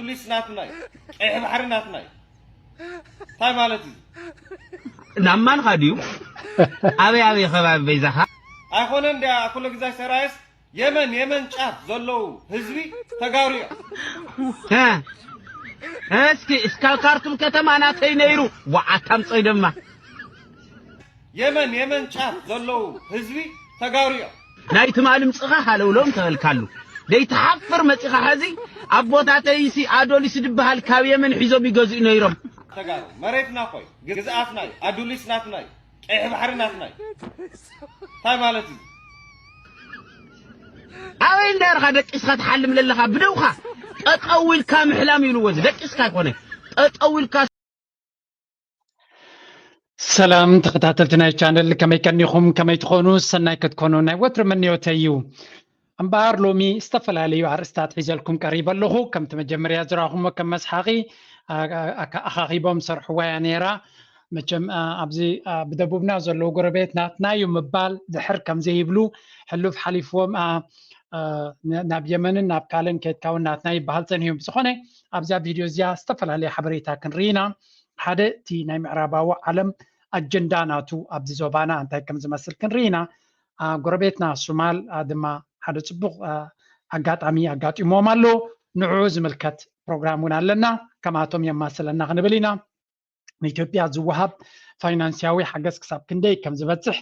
ፖሊስ ናትና እዩ፣ ቀይሕ ባሕሪ ናትና እዩ። እንታይ ማለት እዩ? ናብ ማንኻ ድዩ? ኣበይ ኣበይ ከባቢ በይዛኻ? ኣይኮነን እንድያ ኩሉ ግዛይ ሰራየስ የመን የመን ጫፍ ዘለዉ ህዝቢ ተጋሩ እዮም። እ? እስኪ እስካብ ካርቱም ከተማ ናተይ ነይሩ። ዋዓት ኣምፀይ ድማ። የመን የመን ጫፍ ዘለዉ ህዝቢ ተጋሩ እዮም። ናይ ትማሊ ምፅኻ ሃለውሎም ተበልካሉ። ደይትሓፍር መፂኻ ሐዚ ኣቦታተይሲ ኣዶሊስ ድበሃል ካብ የመን ሒዞም ይገዝኡ ነይሮም። ተጋሩ መሬትና ኮይ ግዝኣትና እዩ፣ ኣዱሊስ ናትና እዩ፣ ቀይሕ ባሕሪ ናትና እዩ። እንታይ ማለት እዩ? ኣበይ እንዳርኻ ደቂስካ ትሓልም ለለኻ ብደውኻ ጠጠው ኢልካ ምሕላም ይብልዎ። እዚ ደቂስካ ኣይኮነ ጠጠው ኢልካ ሰላም ተኸታተልቲ ናይ ቻነል፣ ከመይ ቀኒኹም? ከመይ ትኾኑ? ሰናይ ክትኮኑ ናይ ወትሩ ምንዮተይ እዩ። እምበኣር ሎሚ ዝተፈላለዩ ኣርእስታት ሒዘልኩም ቀሪበ ኣለኹ። ከምቲ መጀመርያ ዝረኹሞ ከም መስሓቂ ኣካኺቦም ሰርሕዋ እያ ነይራ። መቸም ኣብዚ ብደቡብና ዘለዉ ጎረቤት ናትና እዩ ምባል ድሕር ከም ዘይብሉ ሕሉፍ ሓሊፍዎም ናብ የመንን ናብ ካልእን ከድካውን ናትና ይበሃል ጸኒሑ። ብዝኾነ ኣብዛ ቪድዮ እዚኣ ዝተፈላለየ ሓበሬታ ክንርኢ ኢና። ሓደ እቲ ናይ ምዕራባዊ ዓለም ኣጀንዳ ናቱ ኣብዚ ዞባና እንታይ ከም ዝመስል ክንርኢ ኢና። ጎረቤትና ሱማል ድማ ሓደ ጽቡቕ ኣጋጣሚ ኣጋጢሞም ኣሎ። ንዕኡ ዝምልከት ፕሮግራም እውን ኣለና። ከምኣቶም የማስለና ክንብል ኢና። ንኢትዮጵያ ዝወሃብ ፋይናንስያዊ ሓገዝ ክሳብ ክንደይ ከም ዝበፅሕ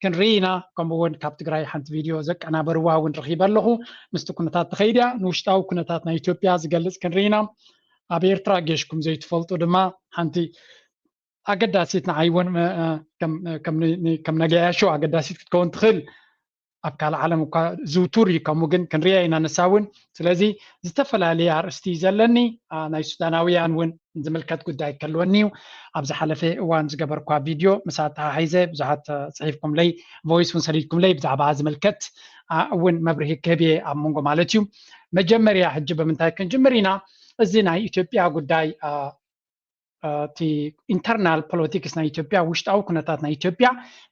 ክንርኢ ኢና። ከምኡ እውን ካብ ትግራይ ሓንቲ ቪድዮ ዘቀናበርዋ እውን ረኺበ ኣለኹ። ምስቲ ኩነታት ትኸይድ እያ። ንውሽጣዊ ኩነታት ናይ ኢትዮጵያ ዝገልፅ ክንርኢ ኢና። ኣብ ኤርትራ ጌሽኩም ዘይትፈልጡ ድማ ሓንቲ ኣገዳሲት ንዓይ እውን ከም ነጋያሾ ኣገዳሲት ክትከውን ትኽእል ኣብ ካልእ ዓለም እኳ ዝውቱር እዩ። ከምኡ ግን ክንሪኦ ኢና ንሳ እውን። ስለዚ ዝተፈላለየ ኣርእስቲ እዩ ዘለኒ። ናይ ሱዳናውያን እውን ዝምልከት ጉዳይ ክህልወኒ እዩ። ኣብ ዝሓለፈ እዋን ዝገበርኳ ቪድዮ ምስ ኣተሓሒዘ ብዙሓት ፅሒፍኩምለይ፣ ቮይስ እውን ሰዲድኩምለይ ብዛዕባ ዝምልከት እውን መብርሂ ክህብ እየ ኣብ መንጎ ማለት እዩ። መጀመርያ ሕጂ ብምንታይ ክንጅምር ኢና? እዚ ናይ ኢትዮጵያ ጉዳይ እቲ ኢንተርናል ፖለቲክስ ናይ ኢትዮጵያ፣ ውሽጣዊ ኩነታት ናይ ኢትዮጵያ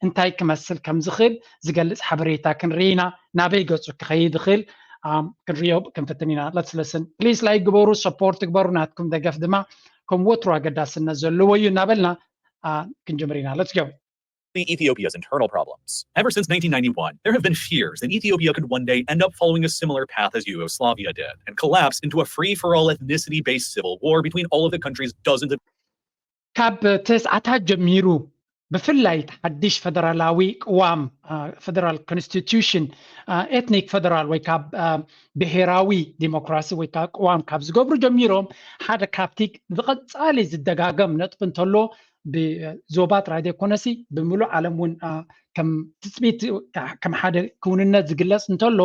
እንታይ ክመስል ከም ዝኽእል ዝገልፅ ሓበሬታ ክንርኢ ኢና። ናበይ ገፁ ክኸይድ ይኽእል ክንሪኦ ክንፍትን ኢና። Let's listen please። ላይክ ግበሩ፣ ሰፖርት ግበሩ። ናትኩም ደገፍ ድማ ከም ወትሩ ኣገዳስነት ዘለዎ እዩ እናበልና ክንጅምር ኢና። Let's go። Ethiopia's internal problems. Ever since nineteen ninety-one, there have been fears that Ethiopia could one day end up following a similar path as Yugoslavia did and collapse into a free-for-all ethnicity-based civil war between all of the country's dozens of ካብ ተስዓታት ጀሚሩ ብፍላይ ሓድሽ ፈደራላዊ ቅዋም፣ federal constitution፣ ethnic federal ወይ ካብ ብሄራዊ ዲሞክራሲ ወይ ካብ ቅዋም ካብ ዝገብሩ ጀሚሮም ሓደ ካብቲ ብቐፃሊ ዝደጋገም ነጥቢ እንተሎ ብዞባ ጥራይ ዘይኮነሲ ብምሉእ ዓለም እውን ከም ትፅቢት ከም ሓደ ክውንነት ዝግለፅ እንተሎ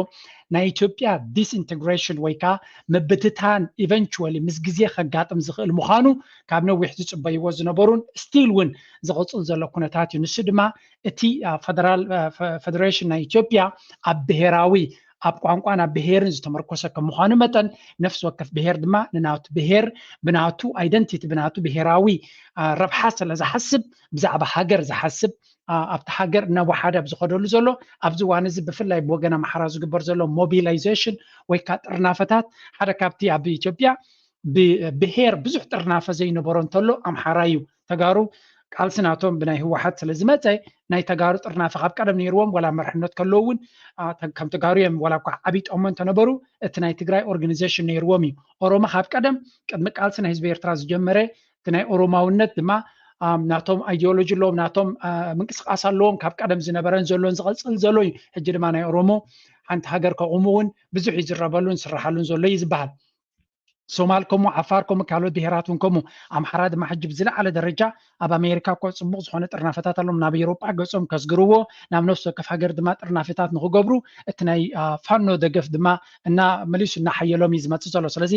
ናይ ኢትዮጵያ disintegration ወይ ከዓ ምብትታን eventually ምስ ግዜ ከጋጥም ዝኽእል ምዃኑ ካብ ነዊሕ ዝፅበይዎ ዝነበሩን still እውን ዝቕፅል ዘሎ ኩነታት እዩ። ንሱ ድማ እቲ ፈደራል ፈደሬሽን ናይ ኢትዮጵያ ኣብ ብሄራዊ ኣብ ቋንቋን ኣብ ብሄርን ዝተመርኮሰ ከም ምዃኑ መጠን ነፍሲ ወከፍ ብሄር ድማ ንናቱ ብሄር ብናቱ identity ብናቱ ብሄራዊ ረብሓ ስለ ዝሓስብ ብዛዕባ ሃገር ዝሓስብ ኣብቲ ሃገር እናወሓደ ኣብ ዝኸደሉ ዘሎ ኣብዚ እዋን እዚ ብፍላይ ብወገን ኣምሓራ ዝግበር ዘሎ ሞቢላይዜሽን ወይ ከዓ ጥርናፈታት ሓደ ካብቲ ኣብ ኢትዮጵያ ብብሄር ብዙሕ ጥርናፈ ዘይነበሮ እንተሎ ኣምሓራ እዩ። ተጋሩ ቃልሲ ናቶም ብናይ ህወሓት ስለ ዝመፀ ናይ ተጋሩ ጥርናፈ ካብ ቀደም ነይርዎም ዋላ መርሕነት ከለዉ እውን ከም ተጋሩ እዮም ዋላ እኳ ዓቢጦሞ እንተነበሩ እቲ ናይ ትግራይ ኦርጋኒዜሽን ነይርዎም እዩ። ኦሮሞ ካብ ቀደም ቅድሚ ቃልሲ ናይ ህዝቢ ኤርትራ ዝጀመረ እቲ ናይ ኦሮማውነት ድማ ናቶም ኣይዲዮሎጂ ኣለዎም ናቶም ምንቅስቃስ ኣለዎም ካብ ቀደም ዝነበረን ዘሎን ዝቐፅል ዘሎ እዩ። ሕጂ ድማ ናይ ኦሮሞ ሓንቲ ሃገር ከቑሙ እውን ብዙሕ ይዝረበሉን ዝስራሓሉን ዘሎ እዩ ዝበሃል። ሶማል ከምኡ፣ ዓፋር ከምኡ፣ ካልኦት ብሄራት እውን ከምኡ። ኣምሓራ ድማ ሕጂ ብዝለዓለ ደረጃ ኣብ ኣሜሪካ እኮ ፅቡቕ ዝኾነ ጥርናፈታት ኣለዎም ናብ ኤሮጳ ገፆም ከስግርዎ ናብ ነፍሲ ወከፍ ሃገር ድማ ጥርናፈታት ንክገብሩ እቲ ናይ ፋኖ ደገፍ ድማ እና መሊሱ እናሓየሎም እዩ ዝመፅእ ዘሎ። ስለዚ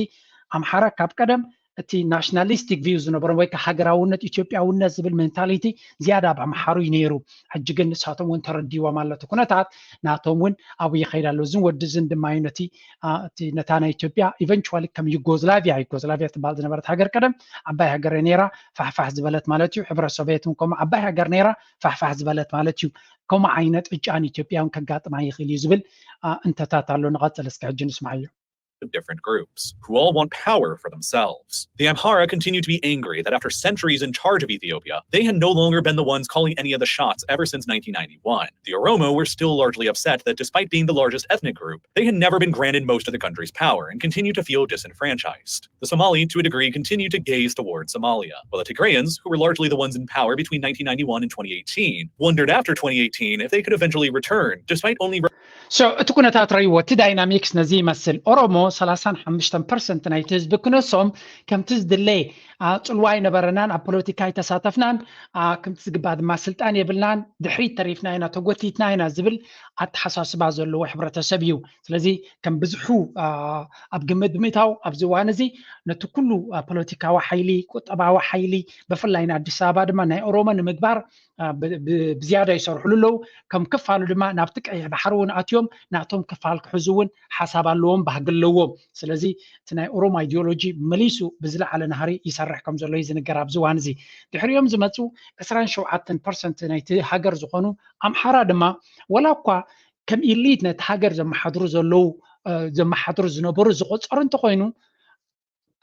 ኣምሓራ ካብ ቀደም እቲ ናሽናሊስቲክ ቪው ዝነበሮም ወይ ከዓ ሃገራውነት ኢትዮጵያውነት ዝብል ሜንታሊቲ ዝያዳ ኣብ ኣምሓሩ እዩ ነይሩ። ሕጂ ግን ንሳቶም እውን ተረዲዎም ኣሎ እቲ ኩነታት ናቶም እውን ኣብኡ ይኸይድ ኣሎ። እዝን ወዲ እዝን ድማ እዩ ነቲ እቲ ነታ ናይ ኢትዮጵያ ኢቨንቹዋሊ ከም ዩጎዝላቪያ ዩጎዝላቪያ ትበሃል ዝነበረት ሃገር ቀደም ዓባይ ሃገር ነይራ ፋሕፋሕ ዝበለት ማለት እዩ። ሕብረት ሶቪየት እውን ከምኡ ዓባይ ሃገር ነይራ ፋሕፋሕ ዝበለት ማለት እዩ። ከምኡ ዓይነት ዕጫን ኢትዮጵያ እውን ከጋጥማ ይኽእል እዩ ዝብል እንተታት ኣሎ። ንቐፅል እስኪ ሕጂ ንስማዓዮ። of different groups, who all want power for themselves. The Amhara continue to be angry that after centuries in charge of Ethiopia, they had no longer been the ones calling any of the shots ever since nineteen ninety-one. The Oromo were still largely upset that despite being the largest ethnic group, they had never been granted most of the country's power and continue to feel disenfranchised. The Somali, to a degree, continue to gaze towards Somalia, while the Tigrayans, who were largely the ones in power between nineteen ninety-one and twenty eighteen, wondered after twenty eighteen if they could eventually return, despite only So እቲ ኩነታት ረይዎ እቲ ዳይናሚክስ ነዚ ይመስል። ኦሮሞ ሰላሳን ሓሙሽተን ፐርሰንት ናይቲ ህዝቢ ክነሶም ከምቲ ዝድለየ ጽልዋ ኣይነበረናን ኣብ ፖለቲካ ኣይተሳተፍናን፣ ከምቲ ዝግባእ ድማ ስልጣን የብልናን፣ ድሕሪት ተሪፍና ኢና፣ ተጎቲትና ኢና ዝብል ኣተሓሳስባ ዘለዎ ሕብረተሰብ እዩ። ስለዚ ከም ብዝሑ ኣብ ግምት ብምእታው ኣብዚ እዋን እዚ ነቲ ኩሉ ፖለቲካዊ ሓይሊ፣ ቁጠባዊ ሓይሊ፣ ብፍላይ ንኣዲስ ኣበባ ድማ ናይ ኦሮሞ ንምግባር ብዝያዳ ይሰርሕሉ ኣለዉ። ከም ክፋሉ ድማ ናብቲ ቀይሕ ባሕሪ እውን ኣትዮም ናቶም ክፋል ክሕዙ እውን ሓሳብ ኣለዎም፣ ባህጊ ኣለዎም። ስለዚ እቲ ናይ ኦሮሞ ኣይዲዮሎጂ መሊሱ ብዝለዓለ ናህሪ ይሰርሕ ከም ዘሎ እዩ ዝንገር ኣብዚ እዋን እዚ። ድሕሪኦም ዝመፁ ዕስራን ሸውዓተን ፐርሰንት ናይቲ ሃገር ዝኾኑ ኣምሓራ ድማ ወላ እኳ ከም ኢሊት ነቲ ሃገር ዘመሓድሩ ዘለዉ ዘመሓድሩ ዝነበሩ ዝቆፀሩ እንተኮይኑ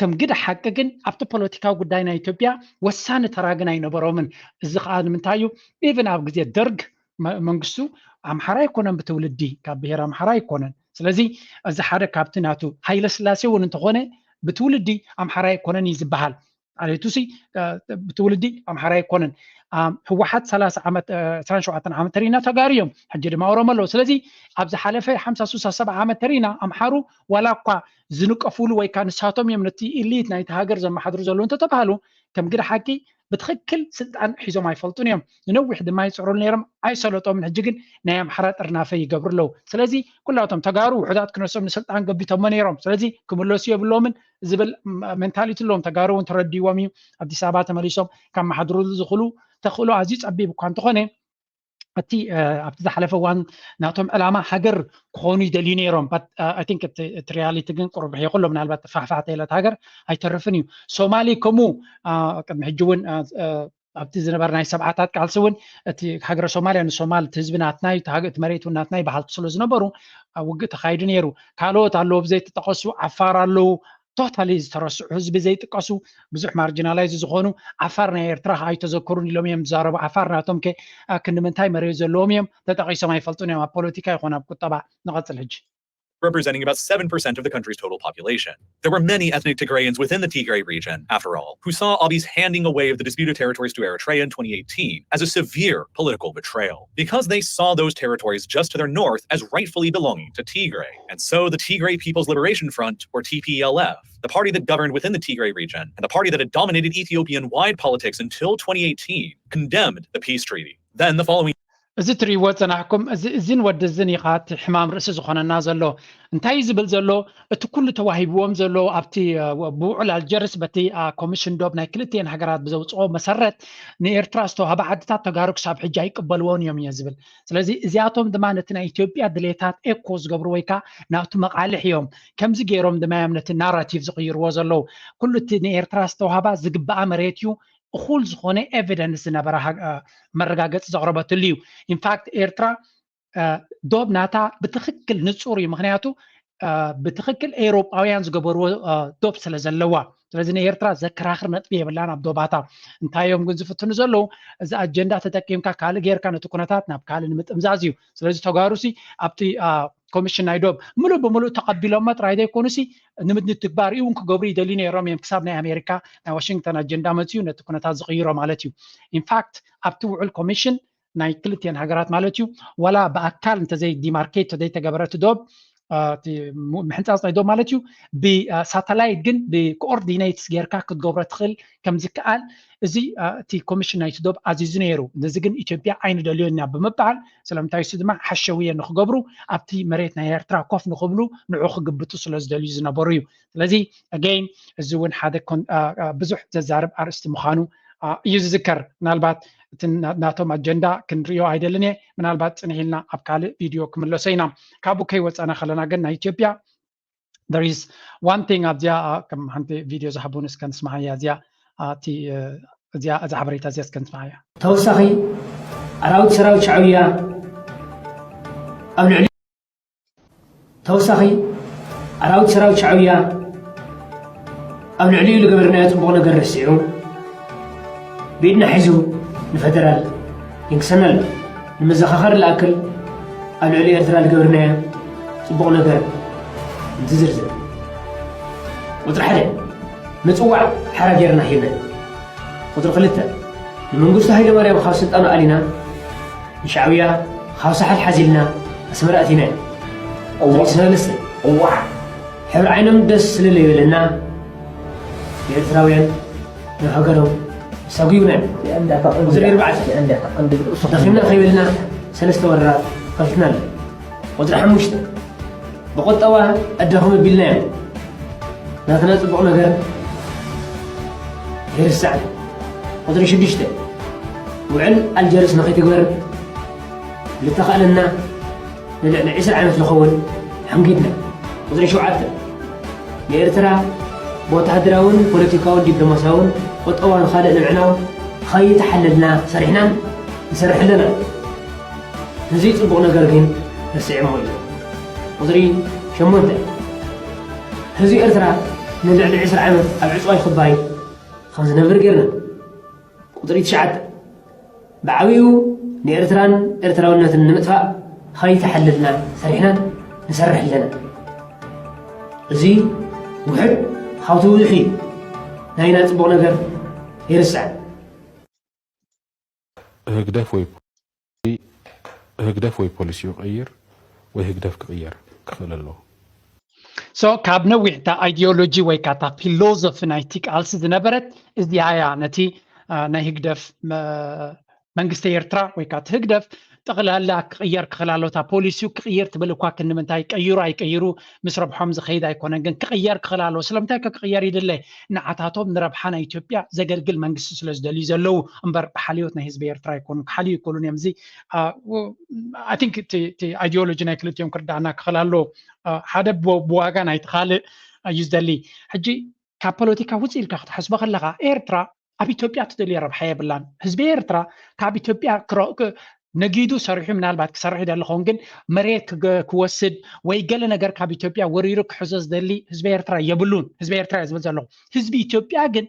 ከም ግደ ሓቂ ግን ኣብቲ ፖለቲካዊ ጉዳይ ናይ ኢትዮጵያ ወሳኒ ተራ ግን ኣይነበሮምን። እዚ ከዓ ንምንታይ እዩ? ኢቭን ኣብ ግዜ ደርግ መንግስቱ ኣምሓራ ኣይኮነን ብትውልዲ ካብ ብሄር ኣምሓራ ኣይኮነን። ስለዚ እዚ ሓደ ካብቲ ናቱ ሃይለ ስላሴ እውን እንተኾነ ብትውልዲ ኣምሓራ ኣይኮነን እዩ ዝበሃል። ዓሌቱሲ ብትውልዲ ኣምሓራ ኣይኮነን። ህወሓት ሰላሳ ዓመት ዕስራን ሸውዓተን ዓመት ተሪና ተጋሩ እዮም። ሕጂ ድማ ኦሮሞ ኣለዉ። ስለዚ ኣብ ዝሓለፈ ሓምሳ ሱሳ ሰብዓ ዓመት ተሪና ኣምሓሩ ዋላ እኳ ዝንቀፉሉ ወይ ከዓ ንሳቶም እዮም ነቲ ኢሊት ናይቲ ሃገር ዘመሓድሩ ዘለዉ እንተተባሃሉ ከም ግደ ሓቂ ብትኽክል ስልጣን ሒዞም ኣይፈልጡን እዮም። ንነዊሕ ድማ ይፅዕሩሉ ነይሮም ኣይሰለጦምን። ሕጂ ግን ናይ ኣምሓራ ጥርናፈ ይገብሩ ኣለዉ። ስለዚ ኩላቶም ተጋሩ ውሑዳት ክነሶም ንስልጣን ገቢቶሞ ነይሮም። ስለዚ ክምለሱ የብሎምን ዝብል ሜንታሊቲ ኣለዎም። ተጋሩ እውን ተረዲዎም እዩ ኣዲስ ኣበባ ተመሊሶም ካብ መሓድሩሉ ዝኽእሉ ተኽእሎ ኣዝዩ ፀቢብ እኳ እንተኾነ እቲ ኣብቲ ዝሓለፈ እዋን ናቶም ዕላማ ሃገር ክኾኑ ይደልዩ ነይሮም። I think እቲ ሪያሊቲ ግን ቁሩብ ርሒቑ ኣሎ። ምናልባት ተፋሕፋሕተ ኢለት ሃገር ኣይተርፍን እዩ። ሶማሊ ከምኡ ቅድሚ ሕጂ እውን ኣብቲ ዝነበረ ናይ ሰብዓታት ቃልሲ እውን እቲ ሃገረ ሶማልያ ንሶማል እቲ ህዝቢ ናትናይ እቲ መሬት እውን ናትናይ በሃልቲ ስለ ዝነበሩ ውግእ ተኻይዱ ነይሩ። ካልኦት ኣለዎ ብዘይተጠቐሱ ዓፋር ኣለዉ። ቶታሊ ዝተረስዑ ህዝቢ ዘይጥቀሱ ብዙሕ ማርጂናላይዝ ዝኾኑ ዓፋር ናይ ኤርትራ ኣይተዘከሩን ኢሎም እዮም ዝዛረቡ። ዓፋር ናቶም ከ ክንዲ ምንታይ መሬት ዘለዎም እዮም ተጠቒሶም ኣይፈልጡን እዮም ኣብ ፖለቲካ ይኾን ኣብ ቁጠባ። ንቐጽል ሕጂ። representing about seven percent of the country's total population. There were many ethnic Tigrayans within the Tigray region, after all, who saw Abi's handing away of the disputed territories to Eritrea in twenty eighteen as a severe political betrayal, because they saw those territories just to their north as rightfully belonging to Tigray. And so the Tigray People's Liberation Front, or T P L F, the party that governed within the Tigray region and the party that had dominated Ethiopian-wide politics until twenty eighteen, condemned the peace treaty. Then the following እዚ ትሪእዎ ዝፀናሕኩም እዚን ወዲ እዝን እዩ እቲ ሕማም ርእሲ ዝኾነና ዘሎ። እንታይ እዩ ዝብል ዘሎ? እቲ ኩሉ ተዋሂብዎም ዘሎ ኣብቲ ብውዕል ኣልጀርስ በቲ ኮሚሽን ዶብ ናይ ክልቲኤን ሃገራት ብዘውፅኦ መሰረት ንኤርትራ ዝተዋህበ ዓድታት ተጋሩ ክሳብ ሕጂ ኣይቅበልዎን እዮም እየ ዝብል። ስለዚ እዚኣቶም ድማ ነቲ ናይ ኢትዮጵያ ድሌታት ኤኮ ዝገብሩ ወይ ከዓ ናብቲ መቃልሕ እዮም። ከምዚ ገይሮም ድማ እዮም ነቲ ናራቲቭ ዝቕይርዎ ዘለዉ። ኩሉ እቲ ንኤርትራ ዝተዋህባ ዝግበኣ መሬት እዩ። እኹል ዝኾነ ኤቪደንስ ዝነበረ መረጋገፂ ዘቕረበትሉ እዩ። ኢንፋክት ኤርትራ ዶብ ናታ ብትኽክል ንፁር እዩ። ምክንያቱ ብትኽክል ኤውሮጳውያን ዝገበርዎ ዶብ ስለ ዘለዋ። ስለዚ ንኤርትራ ዘከራኽር ነጥቢ የብላን ኣብ ዶባታ። እንታይ እዮም ግን ዝፍትኑ ዘለዉ? እዚ ኣጀንዳ ተጠቂምካ ካልእ ጌርካ ነቲ ኩነታት ናብ ካልእ ንምጥምዛዝ እዩ። ስለዚ ተጋሩሲ ኣብቲ ኮሚሽን ናይ ዶብ ምሉእ ብምሉእ ተቐቢሎሞ ጥራይ ዘይኮኑሲ ንምትግባር እውን ክገብሩ ይደልዩ ነይሮም እዮም። ክሳብ ናይ ኣሜሪካ ናይ ዋሽንግተን ኣጀንዳ መፅዩ ነቲ ኩነታት ዝቕይሮ ማለት እዩ። ኢንፋክት ኣብቲ ውዕል ኮሚሽን ናይ ክልቲኤን ሃገራት ማለት እዩ ዋላ ብኣካል እንተዘይ ዲማርኬት እንተዘይተገበረ እቲ ዶብ ምሕንፃፅ ናይ ዶብ ማለት እዩ ብሳተላይት ግን ብኮኦርዲኔትስ ጌርካ ክትገብሮ ትኽእል ከም ዝከኣል እዚ እቲ ኮሚሽን ናይቲ ዶብ ኣዚዙ ነይሩ። ነዚ ግን ኢትዮጵያ ኣይንደልዮን ኢና ብምባል ስለምንታይ እሱ ድማ ሓሸውየ ንክገብሩ ኣብቲ መሬት ናይ ኤርትራ ኮፍ ንክብሉ ንዑ ክግብጡ ስለ ዝደልዩ ዝነበሩ እዩ። ስለዚ ኣገይን እዚ እውን ሓደ ብዙሕ ዘዛርብ ኣርእስቲ ምዃኑ እዩ ዝዝከር። ምናልባት እቲ ናቶም ኣጀንዳ ክንሪኦ ኣይደልን እየ። ምናልባት ፅንሕ ኢልና ኣብ ካልእ ቪድዮ ክምለሶ ኢና። ካብኡ ከይወፃና ከለና ግን ናይ ኢትዮጵያ there is one thing ኣብዚኣ ከም ሓንቲ ቪድዮ ዝሃቡን እስከ ንስማዓያ እዚኣ እቲ እዚኣ እዛ ሓበሬታ እዚኣ እስከ ንስማዓያ። ተወሳኺ ኣራዊት ሰራዊት ሻዕብያ ኣብ ልዕሊ ተወሳኺ ኣራዊት ሰራዊት ሻዕብያ ኣብ ልዕሊኡ ዝገበርናዮ ጽቡቕ ነገር ረሲዑ ብኢድና ሒዙ ንፈደራል ይንክሰና ኣሎ። ንመዘኻኸሪ ዝኣክል ኣብ ልዕሊ ኤርትራ ዝገበርናዮ ጽቡቕ ነገር እንትዝርዝር፣ ቁጽሪ ሓደ፣ ምጽዋዕ ሓራ ጌርና ሂብና። ቁጽሪ ክልተ፣ ንመንግስቱ ሃይለማርያም ካብ ስልጣኑ ኣሊና ንሻዕብያ ካብ ሳሕል ሓዚልና ኣስመራ ኣቲናዮ። ቁጽሪ ሰለስተ፣ እዋዕ፣ ሕብሪ ዓይኖም ደስ ስለ ዘይበለና ንኤርትራውያን ናብ ሃገሮም ኣሳጒብና። ቁጽሪ ኣርባዕተ፣ ደኺምና ከይበልና ሰለስተ ወራራት ከፊትና ኣሎ። ቁጽሪ ሓሙሽተ፣ ብቁጠባ ኣዳኽሙ ኣቢልናዮም። ናትና ጽቡቕ ነገር ይርስዕ። ቁጽሪ ሽዱሽተ፣ ውዕል ኣልጀርስ ንኸይትግበር ዝተኻእለና ንልዕሊ ዕስራ ዓመት ዝኸውን ሓንጊድና። ቁጽሪ ሸውዓተ፣ ንኤርትራ ብወተሃደራውን ፖለቲካውን ዲፕሎማስያውን ቁጠባውን ካልእ ንምዕናው ከይተሓለልና ሰሪሕናን ንሰርሕ ኣለና። እዚ ጽቡቕ ነገር ግን ረሲዕሞ እዩ። ቁጽሪ ሸሞንተ፣ ህዝቢ ኤርትራ ንልዕሊ ዕስራ ዓመት ኣብ ዕጽዋይ ክባይ ከም ዝነብር ጌርና። ቁጽሪ ትሽዓተ፣ ብዓቢኡ ንኤርትራን ኤርትራውነትን ንምጥፋእ ከይተሓለልና ሰሪሕናን ንሰርሕ ኣለና። እዚ ውሕድ ካብቲ ብዙሕ እዩ። ናይና ጽቡቕ ነገር ይርስዕ። ህግደፍ ወይ ህግደፍ ወይ ፖሊሲኡ ይቕይር ወይ ህግደፍ ክቕየር ክኽእል ኣለዎ። So ካብ ነዊሕ እታ ኣይዲዮሎጂ ወይ ካታ ፊሎዞፊ ናይቲ ቃልሲ ዝነበረት እዚኣ እያ ነቲ ናይ ህግደፍ መንግስቲ ኤርትራ ወይ ከዓ ህግደፍ ጠቕላላ ክቕየር ክኽእል ኣሎ። እታ ፖሊሲኡ ክቕይር ትብል እኳ ክንምንታይ ቀይሩ ኣይቀይሩ ምስ ረብሖም ዝኸይድ ኣይኮነን፣ ግን ክቕየር ክኽእል ኣሎ። ስለምንታይ ከ ክቕየር ይድለ? ንዓታቶም ንረብሓ ናይ ኢትዮጵያ ዘገልግል መንግስቲ ስለ ዝደልዩ ዘለዉ እምበር ብሓልዮት ናይ ህዝቢ ኤርትራ ኣይኮኑን። ክሓልዩ ኣይኮኑን እዮም። እዚ I think እቲ ኣይዲዮሎጂ ናይ ክልቲኦም ክርዳእና ክኽእል ኣለዎ። ሓደ ብዋጋ ናይቲ ካልእ እዩ ዝደሊ። ሕጂ ካብ ፖለቲካ ውፅእ ኢልካ ክትሓስቦ ከለኻ ኤርትራ ኣብ ኢትዮጵያ ትደልዮ ረብሓ የብላን። ህዝቢ ኤርትራ ካብ ኢትዮጵያ ነጊዱ ሰሪሑ ምናልባት ክሰርሕ ይደሊ ኸውን፣ ግን መሬት ክወስድ ወይ ገለ ነገር ካብ ኢትዮጵያ ወሪሩ ክሕዞ ዝደሊ ህዝቢ ኤርትራ የብሉን። ህዝቢ ኤርትራ እየ ዝብል ዘለኹ። ህዝቢ ኢትዮጵያ ግን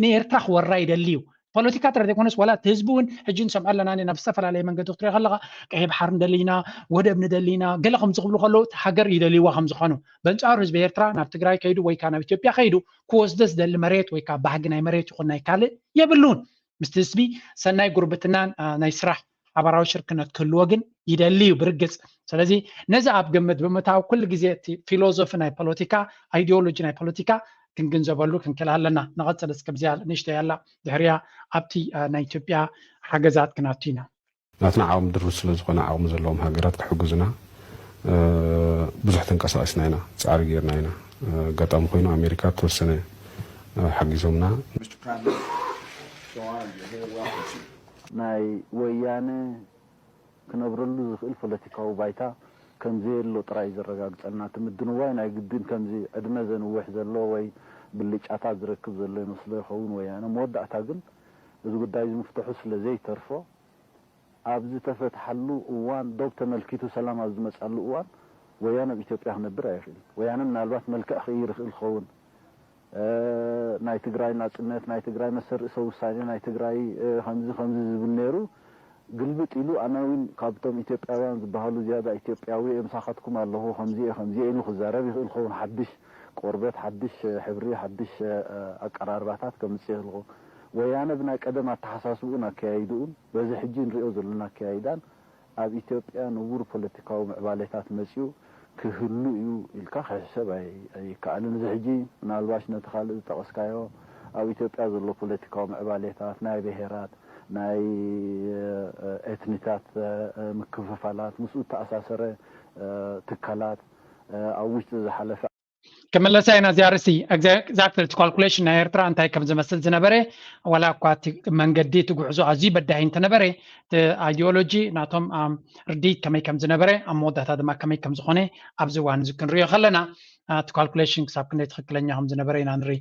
ንኤርትራ ክወራ ይደሊ እዩ። ፖለቲካ ጥራሕ ዘይኮነስ ዋላ እቲ ህዝቢ እውን ሕጂ ንሰምዖ ኣለና ናብ ዝተፈላለየ መንገዲ ክትሪኦ ከለካ ቀይሕ ባሕሪ ንደሊ ኢና፣ ወደብ ንደሊ ኢና፣ ገለ ከምዚ ክብሉ ከለዉ እቲ ሃገር ይደልይዋ ከም ዝኾኑ። በንጻሩ ህዝቢ ኤርትራ ናብ ትግራይ ከይዱ ወይ ከዓ ናብ ኢትዮጵያ ከይዱ ክወስዶ ዝደሊ መሬት ወይ ከዓ ባህጊ ናይ መሬት ይኹን ናይ ካልእ የብሉን። ምስቲ ህዝቢ ሰናይ ጉርብትናን ናይ ስራሕ ሓባራዊ ሽርክነት ክህልዎ ግን ይደሊ እዩ ብርግጽ። ስለዚ ነዚ ኣብ ግምት ብምእታው ኩሉ ግዜ እቲ ፊሎዞፊ ናይ ፖለቲካ ኣይዲዮሎጂ ናይ ፖለቲካ ክንግንዘበሉ ክንክእል ኣለና። ንቐጽል እስከ ብዚኣ ንእሽተይ ኣላ ድሕሪያ ኣብቲ ናይ ኢትዮጵያ ሓገዛት ክናቱ ኢና። ናትና ዓቕሚ ድሩት ስለ ዝኾነ ዓቕሚ ዘለዎም ሃገራት ክሕግዙና ብዙሕ ተንቀሳቒስና ኢና፣ ጻዕሪ ጌርና ኢና። ኣጋጣሚ ኮይኑ ኣሜሪካ ተወሰነ ሓጊዞምና። ናይ ወያነ ክነብረሉ ዝኽእል ፖለቲካዊ ባይታ ከምዘየሎ ጥራይ እዩ ዘረጋግጸልና። እቲ ምድንዋይ ናይ ግድን ከምዚ ዕድመ ዘንውሕ ዘሎ ወይ ብልጫታት ዝረክብ ዘሎ ይመስሎ ይኸውን ወያነ። መወዳእታ ግን እዚ ጉዳይ እዚ ምፍትሑ ስለ ዘይተርፎ ኣብ ዝተፈትሓሉ እዋን ዶብ ተመልኪቱ ሰላም ኣብ ዝመጻሉ እዋን ወያነ ኣብ ኢትዮጵያ ክነብር ኣይኽእልን። ወያነ ምናልባት መልክዕ ክቕይር ይኽእል ክኸውን፣ ናይ ትግራይ ናጽነት፣ ናይ ትግራይ መሰል ርእሰ ውሳኔ፣ ናይ ትግራይ ከምዚ ከምዚ ዝብል ነይሩ ግልብጥ ኢሉ ኣነ እውን ካብቶም ኢትዮጵያውያን ዝበሃሉ ዝያዳ ኢትዮጵያዊ እየ ምሳኻትኩም ኣለኹ ከምዚ እየ ከምዚ እየ ኢሉ ክዛረብ ይኽእል ክኸውን። ሓድሽ ቆርበት፣ ሓድሽ ሕብሪ፣ ሓድሽ ኣቀራርባታት ከምጽእ ይኽእል ክኸውን። ወያነ ብናይ ቀደም ኣተሓሳስብኡን ኣከያይድኡን በዚ ሕጂ ንሪኦ ዘለና ኣከያይዳን ኣብ ኢትዮጵያ ንቡር ፖለቲካዊ ምዕባሌታት መጺኡ ክህሉ እዩ ኢልካ ክሕሰብ ኣይከኣልን። እዚ ሕጂ ምናልባሽ ነቲ ካልእ ዝጠቐስካዮ ኣብ ኢትዮጵያ ዘሎ ፖለቲካዊ ምዕባሌታት ናይ ብሄራት፣ ናይ ኤትኒታት ምክፍፋላት፣ ምስኡ እተኣሳሰረ ትካላት ኣብ ውሽጢ ዝሓለፈ ክምለሳ ኢና እዚኣ ርእሲ። Exactly እቲ calculation ናይ ኤርትራ እንታይ ከም ዝመስል ዝነበረ ዋላ እኳ እቲ መንገዲ እቲ ጉዕዞ ኣዝዩ በዳሂ እንተነበረ እቲ ideology ናቶም ርድኢት ከመይ ከም ዝነበረ ኣብ መወዳእታ ድማ ከመይ ከም ዝኾነ ኣብዚ እዋን እዚ ክንሪኦ ከለና እቲ calculation ክሳብ ክንደይ ትኽክለኛ ከም ዝነበረ ኢና ንርኢ።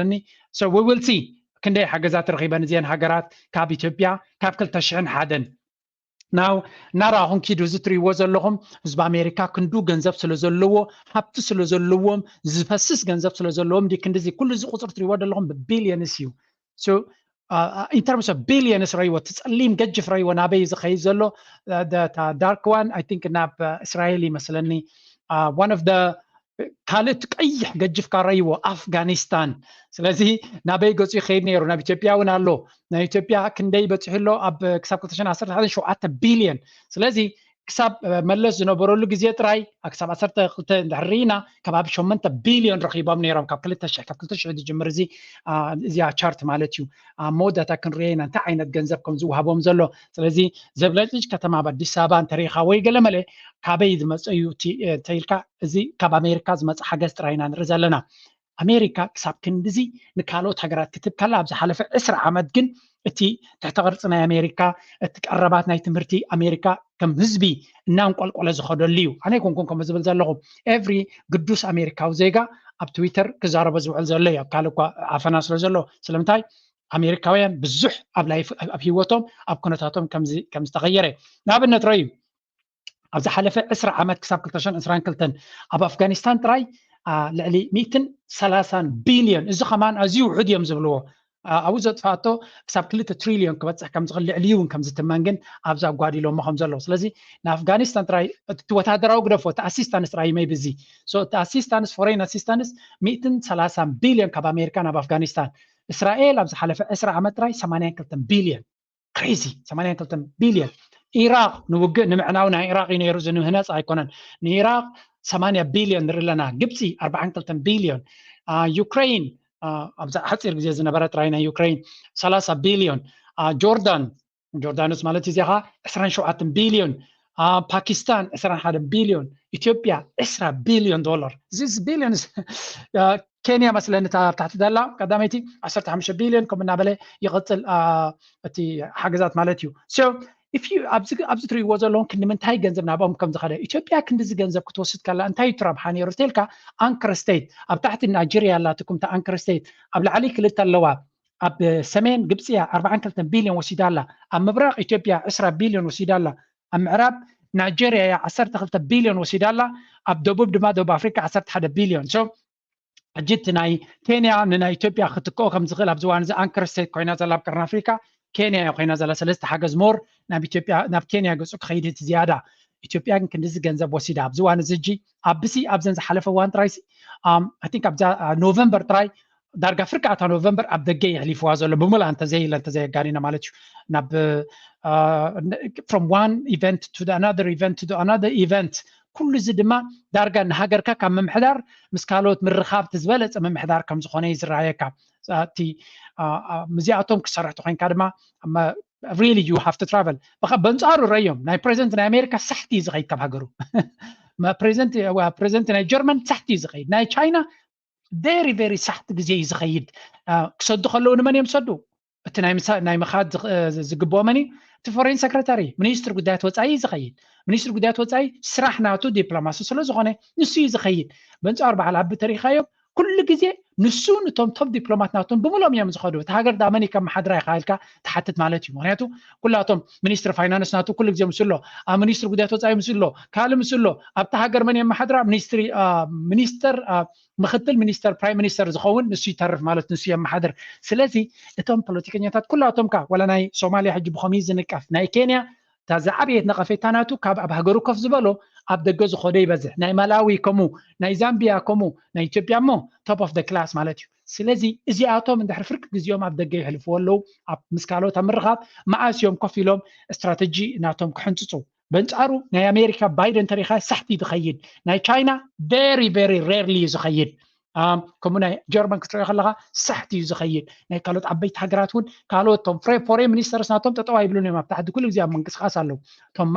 መስለኒ። So we will see ክንደይ ሓገዛት ረኺበን እዚአን ሃገራት ካብ ኢትዮጵያ ካብ ክልተ ሽሕን ሓደን። ናው እናረኣኹም ኪዱ እዚ ትሪእዎ ዘለኹም ህዝቢ ኣሜሪካ ክንዱ ገንዘብ ስለ ዘለዎ፣ ሃብቲ ስለ ዘለዎም፣ ዝፈስስ ገንዘብ ስለ ዘለዎም ዲ ክንድዚ ኩሉ እዚ ቁፅሪ ትሪእዎ ዘለኹም ብቢልየንስ እዩ። So in terms of billions ረይዎ እቲ ፀሊም ገጅፍ ረይዎ ናበይ ዝኸይድ ዘሎ? Dark one I think ናብ እስራኤል ይመስለኒ። One of the ካልእ እቲ ቀይሕ ገጅፍካ ረይዎ ኣፍጋኒስታን። ስለዚ ናበይ ገፁ ይኸይድ ነይሩ? ናብ ኢትዮጵያ እውን ኣሎ። ናይ ኢትዮጵያ ክንደይ በፂሑ ኣሎ? ኣብ ክሳብ ክልተ ሽሕን ዓሰርተ ሓደን ሸውዓተ ቢልዮን። ስለዚ ክሳብ መለስ ዝነበረሉ ግዜ ጥራይ ክሳብ ዓሰርተ ክልተ እንድሕር ርኢና ከባቢ ሸሞንተ ቢልዮን ረኺቦም ነይሮም። ካብ ክልተ ሽሕ ካብ ክልተ ሽሕ ዝጅምር እዚ እዚኣ ቻርት ማለት እዩ። ኣብ መወዳእታ ክንሪኦ ኢና እንታይ ዓይነት ገንዘብ ከም ዝውሃቦም ዘሎ። ስለዚ ዘብለጭልጭ ከተማ ኣብ ኣዲስ ኣበባ እንተሪኢኻ ወይ ገለመለ ካበይ ዝመፀ እዩ ተይልካ፣ እዚ ካብ ኣሜሪካ ዝመፀ ሓገዝ ጥራይ ኢና ንርኢ ዘለና። ኣሜሪካ ክሳብ ክንድዚ ንካልኦት ሃገራት ክትብ ከላ ኣብ ዝሓለፈ ዕስራ ዓመት ግን እቲ ትሕተ ቅርፂ ናይ ኣሜሪካ፣ እቲ ቀረባት ናይ ትምህርቲ ኣሜሪካ ከም ህዝቢ እናንቆልቆለ ዝኸደሉ እዩ። ኣነ ይኮንኩን ከምኡ ዝብል ዘለኹ። ኤቭሪ ግዱስ ኣሜሪካዊ ዜጋ ኣብ ትዊተር ክዛረቦ ዝውዕል ዘሎ እዩ፣ ኣብ ካልእ እኳ ዓፈና ስለ ዘሎ። ስለምንታይ? ኣሜሪካውያን ብዙሕ ኣብ ላይፍ ኣብ ህይወቶም ኣብ ኩነታቶም ከም ዝተኸየረ ንኣብነት ረዩ። ኣብ ዝሓለፈ ዕስራ ዓመት ክሳብ ክልተ ሽሕን ዕስራን ክልተን ኣብ ኣፍጋኒስታን ጥራይ ልዕሊ ሚእትን ሰላሳን ቢልዮን፣ እዚ ከማን ኣዝዩ ውሑድ እዮም ዝብልዎ። ኣብኡ ዘጥፋኣቶ ክሳብ ክልተ ትሪልዮን ክበፅሕ ከም ዝኽእል ልዕሊኡ እውን ከም ዝትመን ግን ኣብዚ ኣጓዲሎሞ ከም ዘለዉ። ስለዚ ንኣፍጋኒስታን ጥራይ እቲ ወታደራዊ ግደፎ እቲ ኣሲስታንስ ጥራይ መይቢ እዚ እቲ ኣሲስታንስ ፎሬን ኣሲስታንስ ሚእትን ሰላሳን ቢልዮን ካብ ኣሜሪካ ናብ ኣፍጋኒስታን። እስራኤል ኣብ ዝሓለፈ ዕስራ ዓመት ጥራይ ሰማንያን ክልተን ቢልዮን። ክሬዚ ሰማንያን ክልተን ቢልዮን። ኢራቅ ንውግእ ንምዕናው ናይ ኢራቅ እዩ ነይሩ፣ እዚ ንምህነፅ ኣይኮነን። ንኢራቅ ሰማንያ ቢልዮን ንርኢ ኣለና። ግብፂ ኣርባዓን ክልተን ቢልዮን። ዩክሬን ኣብዛ ሓፂር ግዜ ዝነበረ ጥራይ ናይ ዩክሬን ሰላሳ ቢልዮን። ጆርዳን ጆርዳኖስ ማለት እዚኣ ከዓ ዕስራን ሸውዓተን ቢልዮን። ፓኪስታን ዕስራን ሓደን ቢልዮን። ኢትዮጵያ ዕስራ ቢልዮን ዶላር። እዚ ቢልዮን ኬንያ መስለኒ እታ ኣብ ታሕቲ ዘላ ቀዳመይቲ ዓሰርተ ሓሙሽተ ቢልዮን ከምኡ እናበለ ይቕፅል። እቲ ሓገዛት ማለት እዩ። ኣብዚ ትሪእዎ ዘለኹም ክንዲ ምንታይ ገንዘብ ናብኦም ከም ዝኸደ። ኢትዮጵያ ክንዲዚ ገንዘብ ክትወስድ ከላ እንታይ እዩ ትረብሓ ነይሩ ተልካ? ኣንከር ስቴት ኣብ ታሕቲ ናይጀርያ ኣላትኩም እታ ኣንከር ስቴት ኣብ ላዕሊ ክልተ ኣለዋ። ኣብ ሰሜን ግብፂ እያ ኣርባዓን ክልተን ቢልዮን ወሲዳ ኣላ። ኣብ ምብራቕ ኢትዮጵያ ዕስራ ቢልዮን ወሲዳ ኣላ። ኣብ ምዕራብ ናይጀርያ እያ ዓሰርተ ክልተ ቢልዮን ወሲዳ ኣላ። ኣብ ደቡብ ድማ ደቡብ ኣፍሪካ ዓሰርተ ሓደ ቢልዮን። ሕጂ እቲ ናይ ኬንያ ንናይ ኢትዮጵያ ክትክኦ ከም ዝኽእል ኣብዚ እዋን እዚ ኣንከር ስቴት ኮይና ዘላ ኣብ ቀርኒ ኣፍሪካ ኬንያ እያ ኮይና ዘላ። ስለዚ ሓገዝ ሞር ናብ ኢትዮጵያ ናብ ኬንያ ገፁ ክኸይድ እቲ ዝያዳ። ኢትዮጵያ ግን ክንዲዚ ገንዘብ ወሲዳ ኣብዚ እዋን እዚ ሕጂ ኣብሲ ኣብዘን ዝሓለፈ እዋን ጥራይ ቲንክ ኣብዛ ኖቨምበር ጥራይ ዳርጋ ፍርቂ ኣታ ኖቨምበር ኣብ ደገ የሕሊፍዋ ዘሎ ብምልኣ እንተዘይለ እንተዘየጋኒና ማለት እዩ። ናብ from one event to another event to another event ኩሉ እዚ ድማ ዳርጋ ንሃገርካ ካብ ምምሕዳር ምስ ካልኦት ምርኻብ እቲ ዝበለፀ ምምሕዳር ከም ዝኾነ እዩ ዝረኣየካ። እቲ ምስዚኣቶም ክሰርሕ ተኮይንካ ድማ really you have to travel። በንፃሩ ረዮም ናይ ፕሬዚደንት ናይ ኣሜሪካ ሳሕቲ እዩ ዝኸይድ ካብ ሃገሩ። ፕሬዚደንት ናይ ጀርመን ሳሕቲ እዩ ዝኸይድ። ናይ ቻይና very very ሳሕቲ ግዜ እዩ ዝኸይድ። ክሰዱ ከለዉ ንመን እዮም ዝሰዱ? እቲ ናይ ምኻድ ዝግብኦ መን እዩ? እቲ ፎሬን ሰክረታሪ ሚኒስትሪ ጉዳያት ወፃኢ እዩ ዝኸይድ። ሚኒስትሪ ጉዳያት ወፃኢ ስራሕ ናቱ ዲፕሎማሲ ስለ ዝኾነ ንሱ እዩ ዝኸይድ። በንፃሩ በዓል ኣቢ ተሪኻዮም ኩሉ ግዜ ንሱ ንቶም ቶፕ ዲፕሎማት ናቶም ብምሎም እዮም ዝኸዱ። እቲ ሃገር ዳ መን ከመሓድራ ኢኻ ኢልካ ትሓትት ማለት እዩ። ምክንያቱ ኩላቶም ሚኒስትሪ ፋይናንስ ናቱ ኩሉ ግዜ ምስ ኣሎ፣ ኣብ ሚኒስትሪ ጉዳያት ወፃኢ ምስ ኣሎ፣ ካልእ ምስ ኣሎ፣ ኣብቲ ሃገር መን የመሓድራ? ሚኒስትሪ ሚኒስተር ምክትል ሚኒስተር ፕራይም ሚኒስተር ዝኸውን ንሱ ይተርፍ ማለት ንሱ የመሓድር። ስለዚ እቶም ፖለቲከኛታት ኩላቶም ካ ዋላ ናይ ሶማልያ ሕጂ ብኸምኡ ዝንቀፍ ናይ ኬንያ እታ ዝዓበየት ነቐፌታ ናቱ ካብ ኣብ ሃገሩ ኮፍ ዝበሎ ኣብ ደገ ዝኾዶ ይበዝሕ። ናይ ማላዊ ከምኡ፣ ናይ ዛምቢያ ከምኡ፣ ናይ ኢትዮጵያ እሞ top of the class ማለት እዩ። ስለዚ እዚኣቶም እንድሕር ፍርቂ ግዜኦም ኣብ ደገ የሕልፍዎ ኣለዉ ኣብ ምስ ካልኦት ኣብ ምርኻብ መዓስ እዮም ኮፍ ኢሎም ስትራተጂ ናቶም ክሕንፅፁ? በንፃሩ ናይ ኣሜሪካ ባይደን ተሪኻ ሳሕቲ ዝኸይድ ናይ ቻይና very very rarely እዩ ዝኸይድ። ከምኡ ናይ ጀርመን ክትሪኦ ከለካ ሳሕቲ እዩ ዝኸይድ። ናይ ካልኦት ዓበይቲ ሃገራት እውን ካልኦት ቶም ፍሬ ፎሬን ሚኒስተርስ ናቶም ጠጠው ኣይብሉን እዮም። ኣብ ታሕቲ ኩሉ ግዜ ኣብ ምንቅስቃስ ኣለዉ። እቶም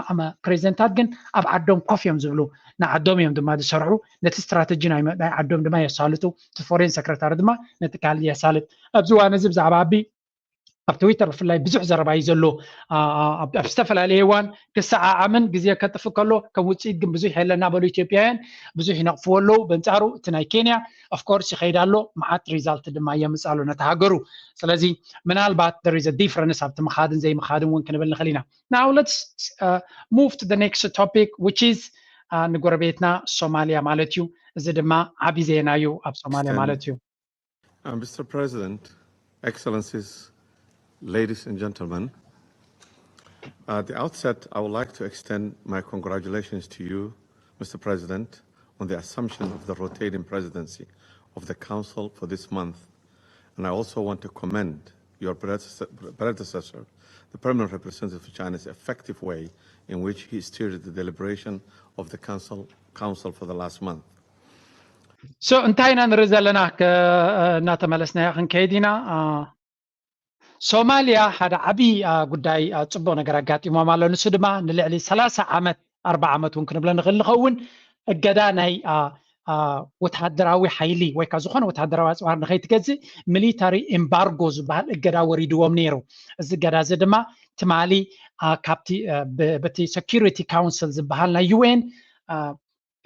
ፕሬዚደንታት ግን ኣብ ዓዶም ኮፍ እዮም ዝብሉ፣ ንዓዶም እዮም ድማ ዝሰርሑ። ነቲ ስትራተጂ ናይ ዓዶም ድማ የሳልጡ። እቲ ፎሬን ሰክረታሪ ድማ ነቲ ካልእ የሳልጥ። ኣብዚ እዋን እዚ ብዛዕባ ኣቢ ኣብ ትዊተር ብፍላይ ብዙሕ ዘረባ እዩ ዘሎ። ኣብ ዝተፈላለየ እዋን ክሰዓዓምን ግዜ ከጥፍ ከሎ ከም ውፅኢት ግን ብዙሕ የለን እናበሉ ኢትዮጵያውያን ብዙሕ ይነቕፍዎ ኣለዉ። በንፃሩ እቲ ናይ ኬንያ ኦፍኮርስ ይኸይድ ኣሎ፣ መዓት ሪዛልት ድማ የምፅ ኣሎ ነቲ ሃገሩ። ስለዚ ምናልባት there is a difference ኣብቲ ምኻድን ዘይምኻድን እውን ክንብል ንኽእል ኢና። Now let's move to the next topic, which is ንጎረቤትና ሶማሊያ ማለት እዩ። እዚ ድማ ዓቢ ዜና እዩ ኣብ ሶማሊያ ማለት እዩ። Uh, Mister President, Excellencies, ladies and gentlemen, at the outset, I would like to extend my congratulations to you, Mister President, on the assumption of the rotating presidency of the Council for this month. And I also want to commend your predecessor, the permanent representative of China's effective way in which he steered the deliberation of the Council, Council for the last month. So እንታይ ኢና ንርኢ ዘለና? እናተመለስናዮ ክንከይድ ኢና። ሶማልያ ሓደ ዓብዪ ጉዳይ፣ ፅቡቅ ነገር ኣጋጢሞም ኣሎ። ንሱ ድማ ንልዕሊ ሰላሳ ዓመት፣ ኣርባ ዓመት እውን ክንብሎ ንኽእል ንኸውን፣ እገዳ ናይ ወታደራዊ ሓይሊ ወይ ከዓ ዝኾነ ወታደራዊ ኣፅዋር ንኸይትገዝእ ሚሊታሪ ኤምባርጎ ዝበሃል እገዳ ወሪድዎም ነይሩ። እዚ እገዳ እዚ ድማ ትማሊ ካብቲ በቲ ሴኩሪቲ ካውንስል ዝበሃል ናይ ዩኤን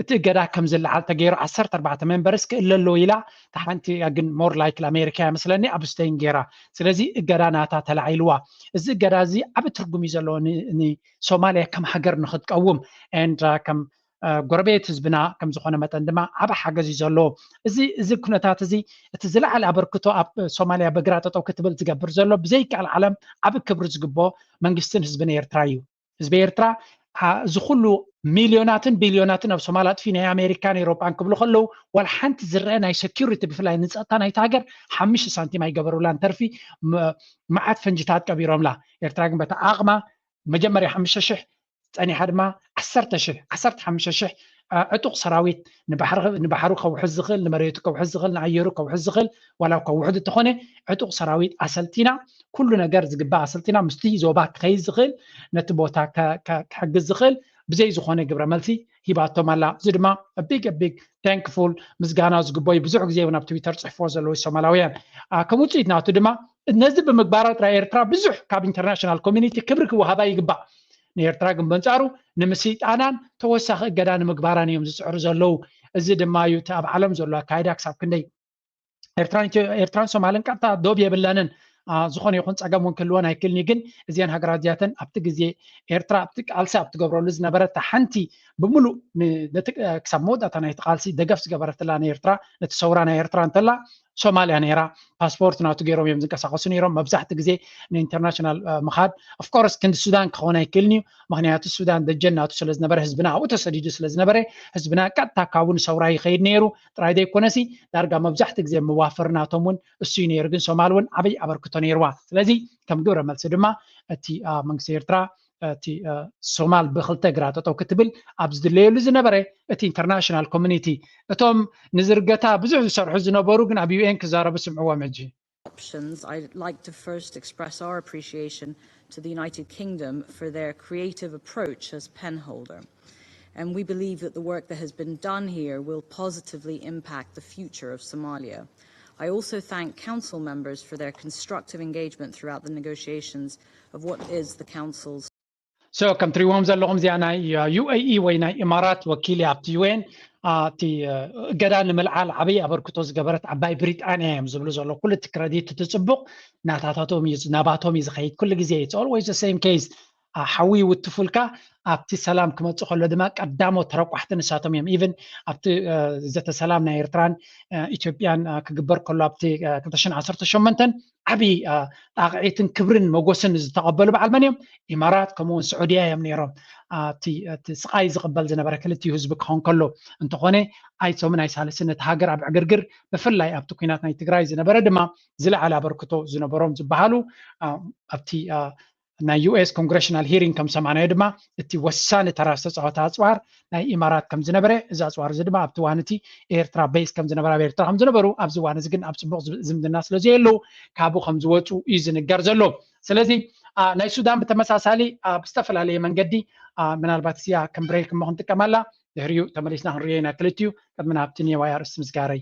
እቲ እገዳ ከም ዝለዓል ተገይሩ ዓሰርተ ኣርባዕተ ሜምበርስ ክእለ ኣለዎ ኢላ። እታ ሓንቲ ግን ሞር ላይክ ኣሜሪካ እያ መስለኒ ኣብ ስቴን ገይራ። ስለዚ እገዳ ናታ ተላዒልዋ። እዚ እገዳ እዚ ዓቢ ትርጉም እዩ ዘለዎ ንሶማልያ ከም ሃገር ንክትቀውም ኤንድ ከም ጎረቤት ህዝብና ከም ዝኾነ መጠን ድማ ዓቢ ሓገዝ እዩ ዘለዎ። እዚ እዚ ኩነታት እዚ እቲ ዝለዓለ ኣበርክቶ ኣብ ሶማልያ በግራ ጠጠው ክትብል ዝገብር ዘሎ ብዘይከኣል ዓለም ዓቢ ክብሪ ዝግቦ መንግስትን ህዝብን ኤርትራ እዩ። ህዝቢ ኤርትራ እዚ ኩሉ ሚልዮናትን ቢልዮናትን ኣብ ሶማል ኣጥፊ ናይ ኣሜሪካን ኤሮጳን ክብሉ ከለዉ ዋላ ሓንቲ ዝረአ ናይ ሴኩሪቲ ብፍላይ ንፀጥታ ናይቲ ሃገር ሓሙሽተ ሳንቲም ኣይገበሩላን። ተርፊ መዓት ፈንጅታት ቀቢሮምላ። ኤርትራ ግን በታ ዓቕማ መጀመርያ ሓሙሽተ ሽሕ ጸኒሓ ድማ ዓሰርተ ሽሕ ዓሰርተ ሓሙሽተ ሽሕ ዕጡቕ ሰራዊት ንባሕሩ ከውሕዝ ዝኽእል ንመሬቱ ከውሕዝ ዝኽእል ንኣየሩ ከውሕዝ ዝኽእል ዋላ ከውሕድ እንተኾነ ዕጡቕ ሰራዊት ኣሰልጢና ኩሉ ነገር ዝግባእ ኣሰልጢና ምስቲ ዞባ ክኸይድ ዝኽእል ነቲ ቦታ ክሕግዝ ዝኽእል ብዘይ ዝኾነ ግብረ መልሲ ሂባቶም ኣላ። እዚ ድማ ቢግ ቢግ ታንክፉል ምስጋና ዝግበዩ ብዙሕ ግዜ እውን ኣብ ትዊተር ፅሕፎ ዘለዉ ሶማላውያን ከም ውፅኢት ናቱ ድማ ነዚ ብምግባራ ጥራይ ኤርትራ ብዙሕ ካብ ኢንተርናሽናል ኮሚኒቲ ክብሪ ክወሃባ ይግባእ። ንኤርትራ ግን በንጻሩ ንምስይጣናን ተወሳኺ እገዳ ንምግባራን እዮም ዝጽዕሩ ዘለዉ። እዚ ድማ እዩ እቲ ኣብ ዓለም ዘሎ ኣካይዳ ክሳብ ክንደይ ኤርትራን ሶማልን ቀጥታ ዶብ የብለንን። ዝኾነ ይኹን ጸገም እውን ክህልወን ኣይክልኒ ግን እዚአን ሃገራት እዚኣተን ኣብቲ ግዜ ኤርትራ ኣብቲ ቃልሲ ኣብ ትገብረሉ ዝነበረት ሓንቲ ብምሉእ ክሳብ መወዳእታ ናይቲ ቃልሲ ደገፍ ዝገበረትላ ንኤርትራ ነቲ ሰውራ ናይ ኤርትራ እንተላ ሶማልያ ነይራ። ፓስፖርት ናቱ ገይሮም እዮም ዝንቀሳቀሱ ነይሮም። መብዛሕቲ ግዜ ንኢንተርናሽናል ምኻድ ኦፍኮርስ ክንዲ ሱዳን ክኸውን ኣይክእልን እዩ። ምክንያቱ ሱዳን ደጀን ናቱ ስለዝነበረ ህዝብና ኣብኡ ተሰዲዱ ስለዝነበረ ህዝብና ቀጥታ ካብኡ ንሰውራ ይኸይድ ነይሩ ጥራይ ዘይኮነሲ ዳርጋ መብዛሕቲ ግዜ መዋፈር ናቶም እውን እሱ እዩ ነይሩ። ግን ሶማል እውን ዓብይ ኣበርክቶ ነይርዋ። ስለዚ ከም ግብረ መልሲ ድማ እቲ መንግስቲ ኤርትራ እቲ ሶማል ብክልተ እግራ ጠጠው ክትብል ኣብ ዝድለየሉ ዝነበረ እቲ ኢንተርናሽናል ኮሚኒቲ እቶም ንዝርገታ ብዙሕ ዝሰርሑ ዝነበሩ ግን ኣብ ዩኤን ክዛረቡ ስምዕዎም ሕጂ። Options, I'd like to first express our appreciation to the United Kingdom for their creative approach as penholder. And we believe that the work that has been done here will positively impact the future of Somalia. I also thank Council members for their constructive engagement throughout the negotiations of what is the Council's So ከም ትሪእዎም ዘለኹም እዚኣ ናይ ዩ ኤ ኢ ወይ ናይ ኢማራት ወኪል ኣብቲ ዩ ኤን እቲ እገዳ ንምልዓል ዓብይ ኣበርክቶ ዝገበረት ዓባይ ብሪጣንያ እዮም ዝብሉ ዘሎ። ኩሉ እቲ ክረዲት እቲ ፅቡቕ ናታታቶም እዩ ናባቶም እዩ ዝኸይድ ኩሉ ግዜ። It's always the same case። ሓዊ ይውትፉልካ ኣብቲ ሰላም ክመፅእ ከሎ ድማ ቀዳሞት ተረቋሕቲ ንሳቶም እዮም። ኢቨን ኣብቲ ዘተ ሰላም ናይ ኤርትራን ኢትዮጵያን ክግበር ከሎ ኣብቲ ክልተ ሽሕን ዓሰርተ ሸሞንተን ዓብዪ ጣቕዒትን ክብርን መጎስን ዝተቐበሉ በዓል መን እዮም? ኢማራት ከምኡውን ስዑድያ እዮም ነይሮም። እቲ ስቓይ ዝቕበል ዝነበረ ክልቲኡ ህዝቢ ክኸውን ከሎ እንተኾነ ኣይሶምን ኣይሳልስን ነቲ ሃገር ኣብ ዕግርግር ብፍላይ ኣብቲ ኩናት ናይ ትግራይ ዝነበረ ድማ ዝለዓለ ኣበርክቶ ዝነበሮም ዝበሃሉ ኣብቲ ናይ U S congressional hearing ከም ሰማናዮ ድማ እቲ ወሳኒ ተራ ዝተፃወተ ኣፅዋር ናይ ኢማራት ከም ዝነበረ፣ እዚ ኣፅዋር እዚ ድማ ኣብቲ እዋን እቲ ኤርትራ base ከም ዝነበረ፣ ኣብ ኤርትራ ከም ዝነበሩ፣ ኣብዚ እዋን እዚ ግን ኣብ ፅቡቕ ዝምድና ስለ ዘየለዉ ካብኡ ከም ዝወፁ እዩ ዝንገር ዘሎ። ስለዚ ናይ ሱዳን ብተመሳሳሊ ኣብ ዝተፈላለየ መንገዲ፣ ምናልባት እዚኣ ከም break እሞ ክንጥቀመላ፣ ድሕሪኡ ተመሊስና ክንሪኦ ኢና ክልቲኡ። ቅድሚ ናብቲ ኔዋይ ኣርእስቲ ምስጋረይ።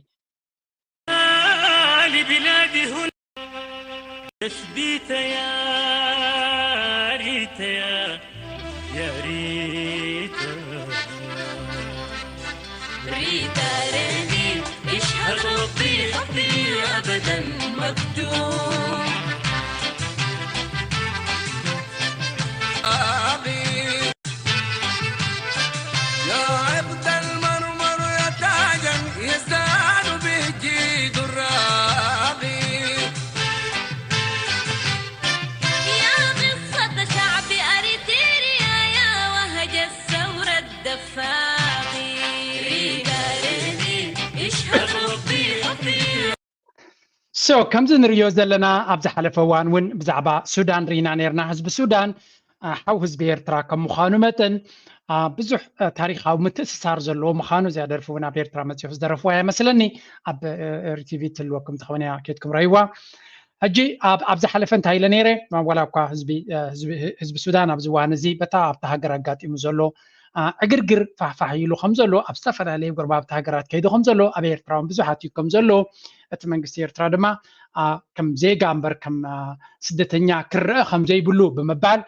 So ከምዚ ንርእዮ ዘለና ኣብ ዝሓለፈ እዋን እውን ብዛዕባ ሱዳን ርኢና ነርና። ህዝቢ ሱዳን ሓው ህዝቢ ኤርትራ ከም ምዃኑ መጠን ብዙሕ ታሪኻዊ ምትእስሳር ዘለዎ ምዃኑ፣ እዚኣ ደርፊ እውን ኣብ ኤርትራ መፂኹ ዝደረፍዋ እያ መስለኒ። ኣብ ሪቲቪ ትልወኩም ትኸውን እያ፣ ኬድኩም ረይዋ። ሕጂ ኣብ ዝሓለፈ እንታይ ኢለ ነይረ? ዋላ እኳ ህዝቢ ሱዳን ኣብዚ እዋን እዚ በታ ኣብታ ሃገር ኣጋጢሙ ዘሎ ዕግርግር ፋሕፋሕ ኢሉ ከም ዘሎ፣ ኣብ ዝተፈላለዩ ጎረባብቲ ሃገራት ከይዱ ከም ዘሎ፣ ኣብ ኤርትራ እውን ብዙሓት እዩ ከም ዘሎ፣ እቲ መንግስቲ ኤርትራ ድማ ከም ዜጋ እምበር ከም ስደተኛ ክረአ ከም ዘይብሉ ብምባል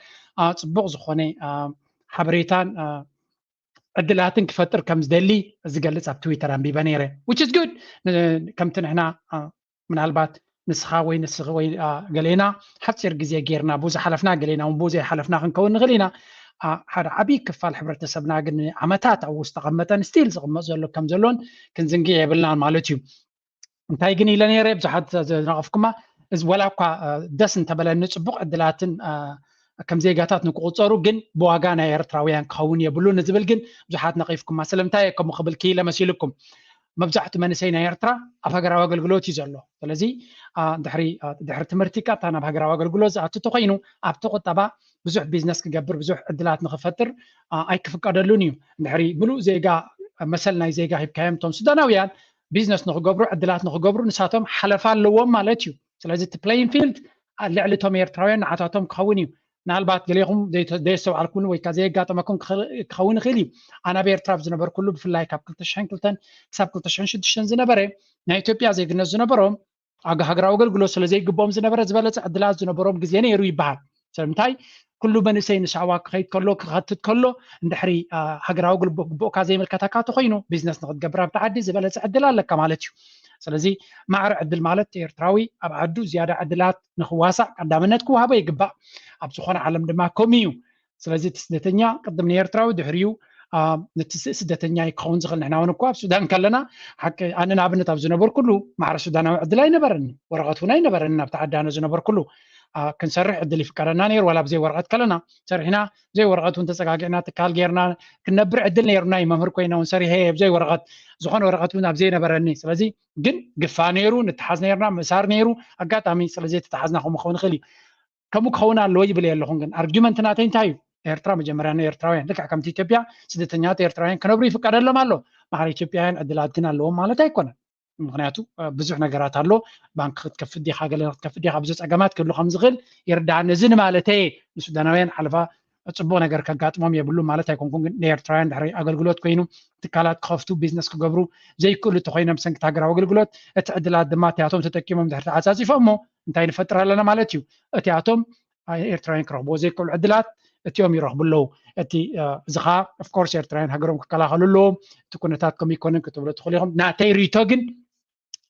ፅቡቕ ዝኾነ ሓበሬታን ዕድላትን ክፈጥር ከም ዝደሊ ዝገልፅ ኣብ ትዊተር ኣንቢበ ነይረ። Which is good። ከምቲ ንሕና ምናልባት ንስኻ ወይ ንስኺ ወይ ገሌና ሓፂር ግዜ ጌርና ብዙ ሓለፍና፣ ገሌና እውን ብዙ ሓለፍና ክንከውን ንኽእል ኢና። ሓደ ዓብዪ ክፋል ሕብረተሰብና ግን ዓመታት ኣብኡ ዝተቐመጠን still ዝቕመጥ ዘሎ ከም ዘሎን ክንዝንግዕ የብልናን ማለት እዩ። እንታይ ግን ኢለ ነይረ፣ ብዙሓት ዝነቐፍኩማ፣ እዚ ወላ እኳ ደስ እንተበለኒ፣ ፅቡቕ ዕድላትን ከም ዜጋታት ንክቑፀሩ ግን ብዋጋ ናይ ኤርትራውያን ክኸውን የብሉን ንዝብል ግን ብዙሓት ነቒፍኩማ። ስለምንታይ ከምኡ ክብል ክኢለ መሲልኩም? መብዛሕቱ መንእሰይ ናይ ኤርትራ ኣብ ሃገራዊ ኣገልግሎት እዩ ዘሎ። ስለዚ ድሕሪ ትምህርቲ ቀጥታ ናብ ሃገራዊ ኣገልግሎት ዝኣቱ ተኮይኑ፣ ኣብቲ ቁጠባ ብዙሕ ቢዝነስ ክገብር፣ ብዙሕ ዕድላት ንክፈጥር ኣይክፍቀደሉን እዩ። ድሕሪ ምሉእ ዜጋ፣ መሰል ናይ ዜጋ ሂብካዮም፣ እቶም ሱዳናውያን ቢዝነስ ንክገብሩ፣ ዕድላት ንክገብሩ ንሳቶም ሓለፋ ኣለዎም ማለት እዩ። ስለዚ እቲ playing field ልዕሊ እቶም ኤርትራውያን ንዓታቶም ክኸውን እዩ። ምናልባት ገሌኹም ዘየስተውዓልኩምሉ ወይ ከዓ ዘየጋጠመኩም ክኸውን ይኽእል እዩ። ኣነ ኣብ ኤርትራ ኣብ ዝነበርኩሉ፣ ብፍላይ ካብ ክልተ ሽሕን ክልተን ክሳብ ክልተ ሽሕን ሽዱሽተን ዝነበረ ናይ ኢትዮጵያ ዜግነት ዝነበሮም ኣብ ሃገራዊ ኣገልግሎት ስለ ዘይግብኦም ዝነበረ ዝበለፀ ዕድላት ዝነበሮም ግዜ ነይሩ ይበሃል። ስለምንታይ? ኩሉ መንእሰይ ንሳዋ ክኸይድ ከሎ፣ ክኸትት ከሎ፣ እንድሕሪ ሃገራዊ ግቡእካ ዘይምልከተካ ተኮይኑ፣ ቢዝነስ ንክትገብር ኣብቲ ዓዲ ዝበለፀ ዕድል ኣለካ ማለት እዩ። ስለዚ ማዕረ ዕድል ማለት ኤርትራዊ ኣብ ዓዱ ዝያዳ ዕድላት ንክዋሳእ ቀዳምነት ክወሃቦ ይግባእ። ኣብ ዝኾነ ዓለም ድማ ከምኡ እዩ። ስለዚ እቲ ስደተኛ ቅድም ንኤርትራዊ፣ ድሕሪኡ ነቲ ስደተኛ ክኸውን ዝኽእል። ንሕና እውን እኮ ኣብ ሱዳን ከለና፣ ሓቂ ኣነ ንኣብነት ኣብ ዝነበርኩሉ ማዕረ ሱዳናዊ ዕድል ኣይነበረኒ፣ ወረቐት እውን ኣይነበረኒ። ኣብቲ ዓዲ ኣነ ዝነበርኩሉ ክንሰርሕ ዕድል ይፍቀደና ነይሩ፣ ዋላ ብዘይ ወረቐት ከለና ሰሪሕና፣ ብዘይ ወረቐት እውን ተፀጋጊዕና ትካል ጌርና ክንነብር ዕድል ነይሩና እዩ። መምህር ኮይና እውን ሰሪሐ እየ ብዘይ ወረቐት፣ ዝኾነ ወረቐት እውን ኣብ ዘይነበረኒ። ስለዚ ግን ግፋ ነይሩ፣ ንተሓዝ ነይርና፣ ምእሳር ነይሩ። ኣጋጣሚ ስለ ዘይተተሓዝና ከምኡ ክኸውን ይኽእል እዩ። ከምኡ ክኸውን ኣለዎ ይብል የለኹን። ግን ኣርጊመንት ናተይ እንታይ እዩ? ኤርትራ መጀመርያ ንኤርትራውያን፣ ልክዕ ከምቲ ኢትዮጵያ ስደተኛታት ኤርትራውያን ክነብሩ ይፍቀደሎም ኣሎ። ማዕረ ኢትዮጵያውያን ዕድላት ግን ኣለዎም ማለት ኣይኮነን። ምክንያቱ ብዙሕ ነገራት ኣሎ። ባንክ ክትከፍት ዲኻ፣ ገለ ክትከፍት ዲኻ፣ ብዙሕ ፀገማት ክህሉ ከም ዝኽእል ይርዳእኒ። እዚ ንማለተይ ንሱዳናውያን ሓለፋ ፅቡቕ ነገር ከጋጥሞም የብሉ ማለት ኣይኮንኩን። ግን ንኤርትራውያን ድሕሪ ኣገልግሎት ኮይኑ ትካላት ክኸፍቱ፣ ቢዝነስ ክገብሩ ዘይክእሉ እንተኮይኖም ብሰንኪ ሃገራዊ ኣገልግሎት፣ እቲ ዕድላት ድማ እቲኣቶም ተጠቂሞም ድሕሪ ተዓፃፂፎም እሞ እንታይ ንፈጥር ኣለና ማለት እዩ። እቲኣቶም ኤርትራውያን ክረኽብዎ ዘይክእሉ ዕድላት እቲኦም ይረኽቡ ኣለዉ። እቲ እዚ ከዓ ኦፍኮርስ ኤርትራውያን ሃገሮም ክከላኸሉ ኣለዎም። እቲ ኩነታት ከምኡ ይኮነን ክትብሉ ትኽእሉ ኢኹም። ናተይ ሪቶ ግን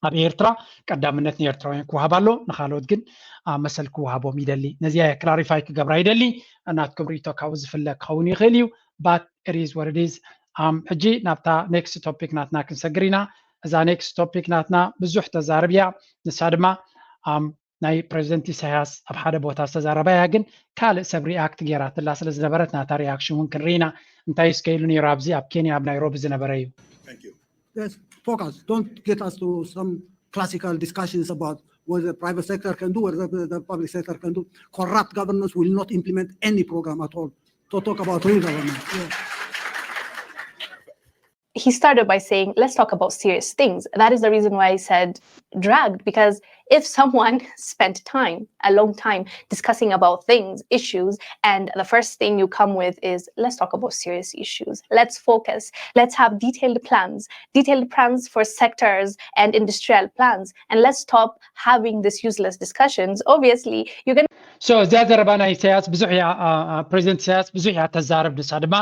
ኣብ ኤርትራ ቀዳምነት ንኤርትራውያን ክወሃብ ኣሎ፣ ንካልኦት ግን መሰል ክወሃቦም ይደሊ። ነዚኣ ክላሪፋይ ክገብራ ይደሊ። ናትኩም ሪቶ ካብኡ ዝፍለ ክኸውን ይኽእል እዩ። But it is what it is። ሕጂ ናብታ ኔክስት ቶፒክ ናትና ክንሰግር ኢና። እዛ ኔክስት ቶፒክ ናትና ብዙሕ ተዛርብ እያ። ንሳ ድማ ናይ ፕሬዚደንት ኢሳያስ ኣብ ሓደ ቦታ ዝተዛረባ እያ፣ ግን ካልእ ሰብ ሪኣክት ጌራትላ ስለ ዝነበረት ናታ ሪኣክሽን እውን ክንርኢ ኢና። እንታይ እስከ ኢሉ ነይሩ ኣብዚ ኣብ ኬንያ ኣብ ናይሮቢ ዝነበረ እዩ። Focus. Don't get us to some classical discussions about whether private sector can do, whether the, the public sector can do. Corrupt governance will not implement any program at all. To talk about real governance. Yeah. He started by saying, "Let's talk about serious things." That is the reason why I said dragged, because if someone spent time, a long time, discussing about things, issues, and the first thing you come with is, "Let's talk about serious issues. Let's focus. Let's have detailed plans, detailed plans for sectors and industrial plans, and let's stop having this useless discussions." Obviously, you're going so እዚኣ ዘረባ ናይ ኢሳያስ ብዙሕ እያ። ፕሬዚደንት ኢሳያስ ብዙሕ እያ ተዛረብ። ንሳ ድማ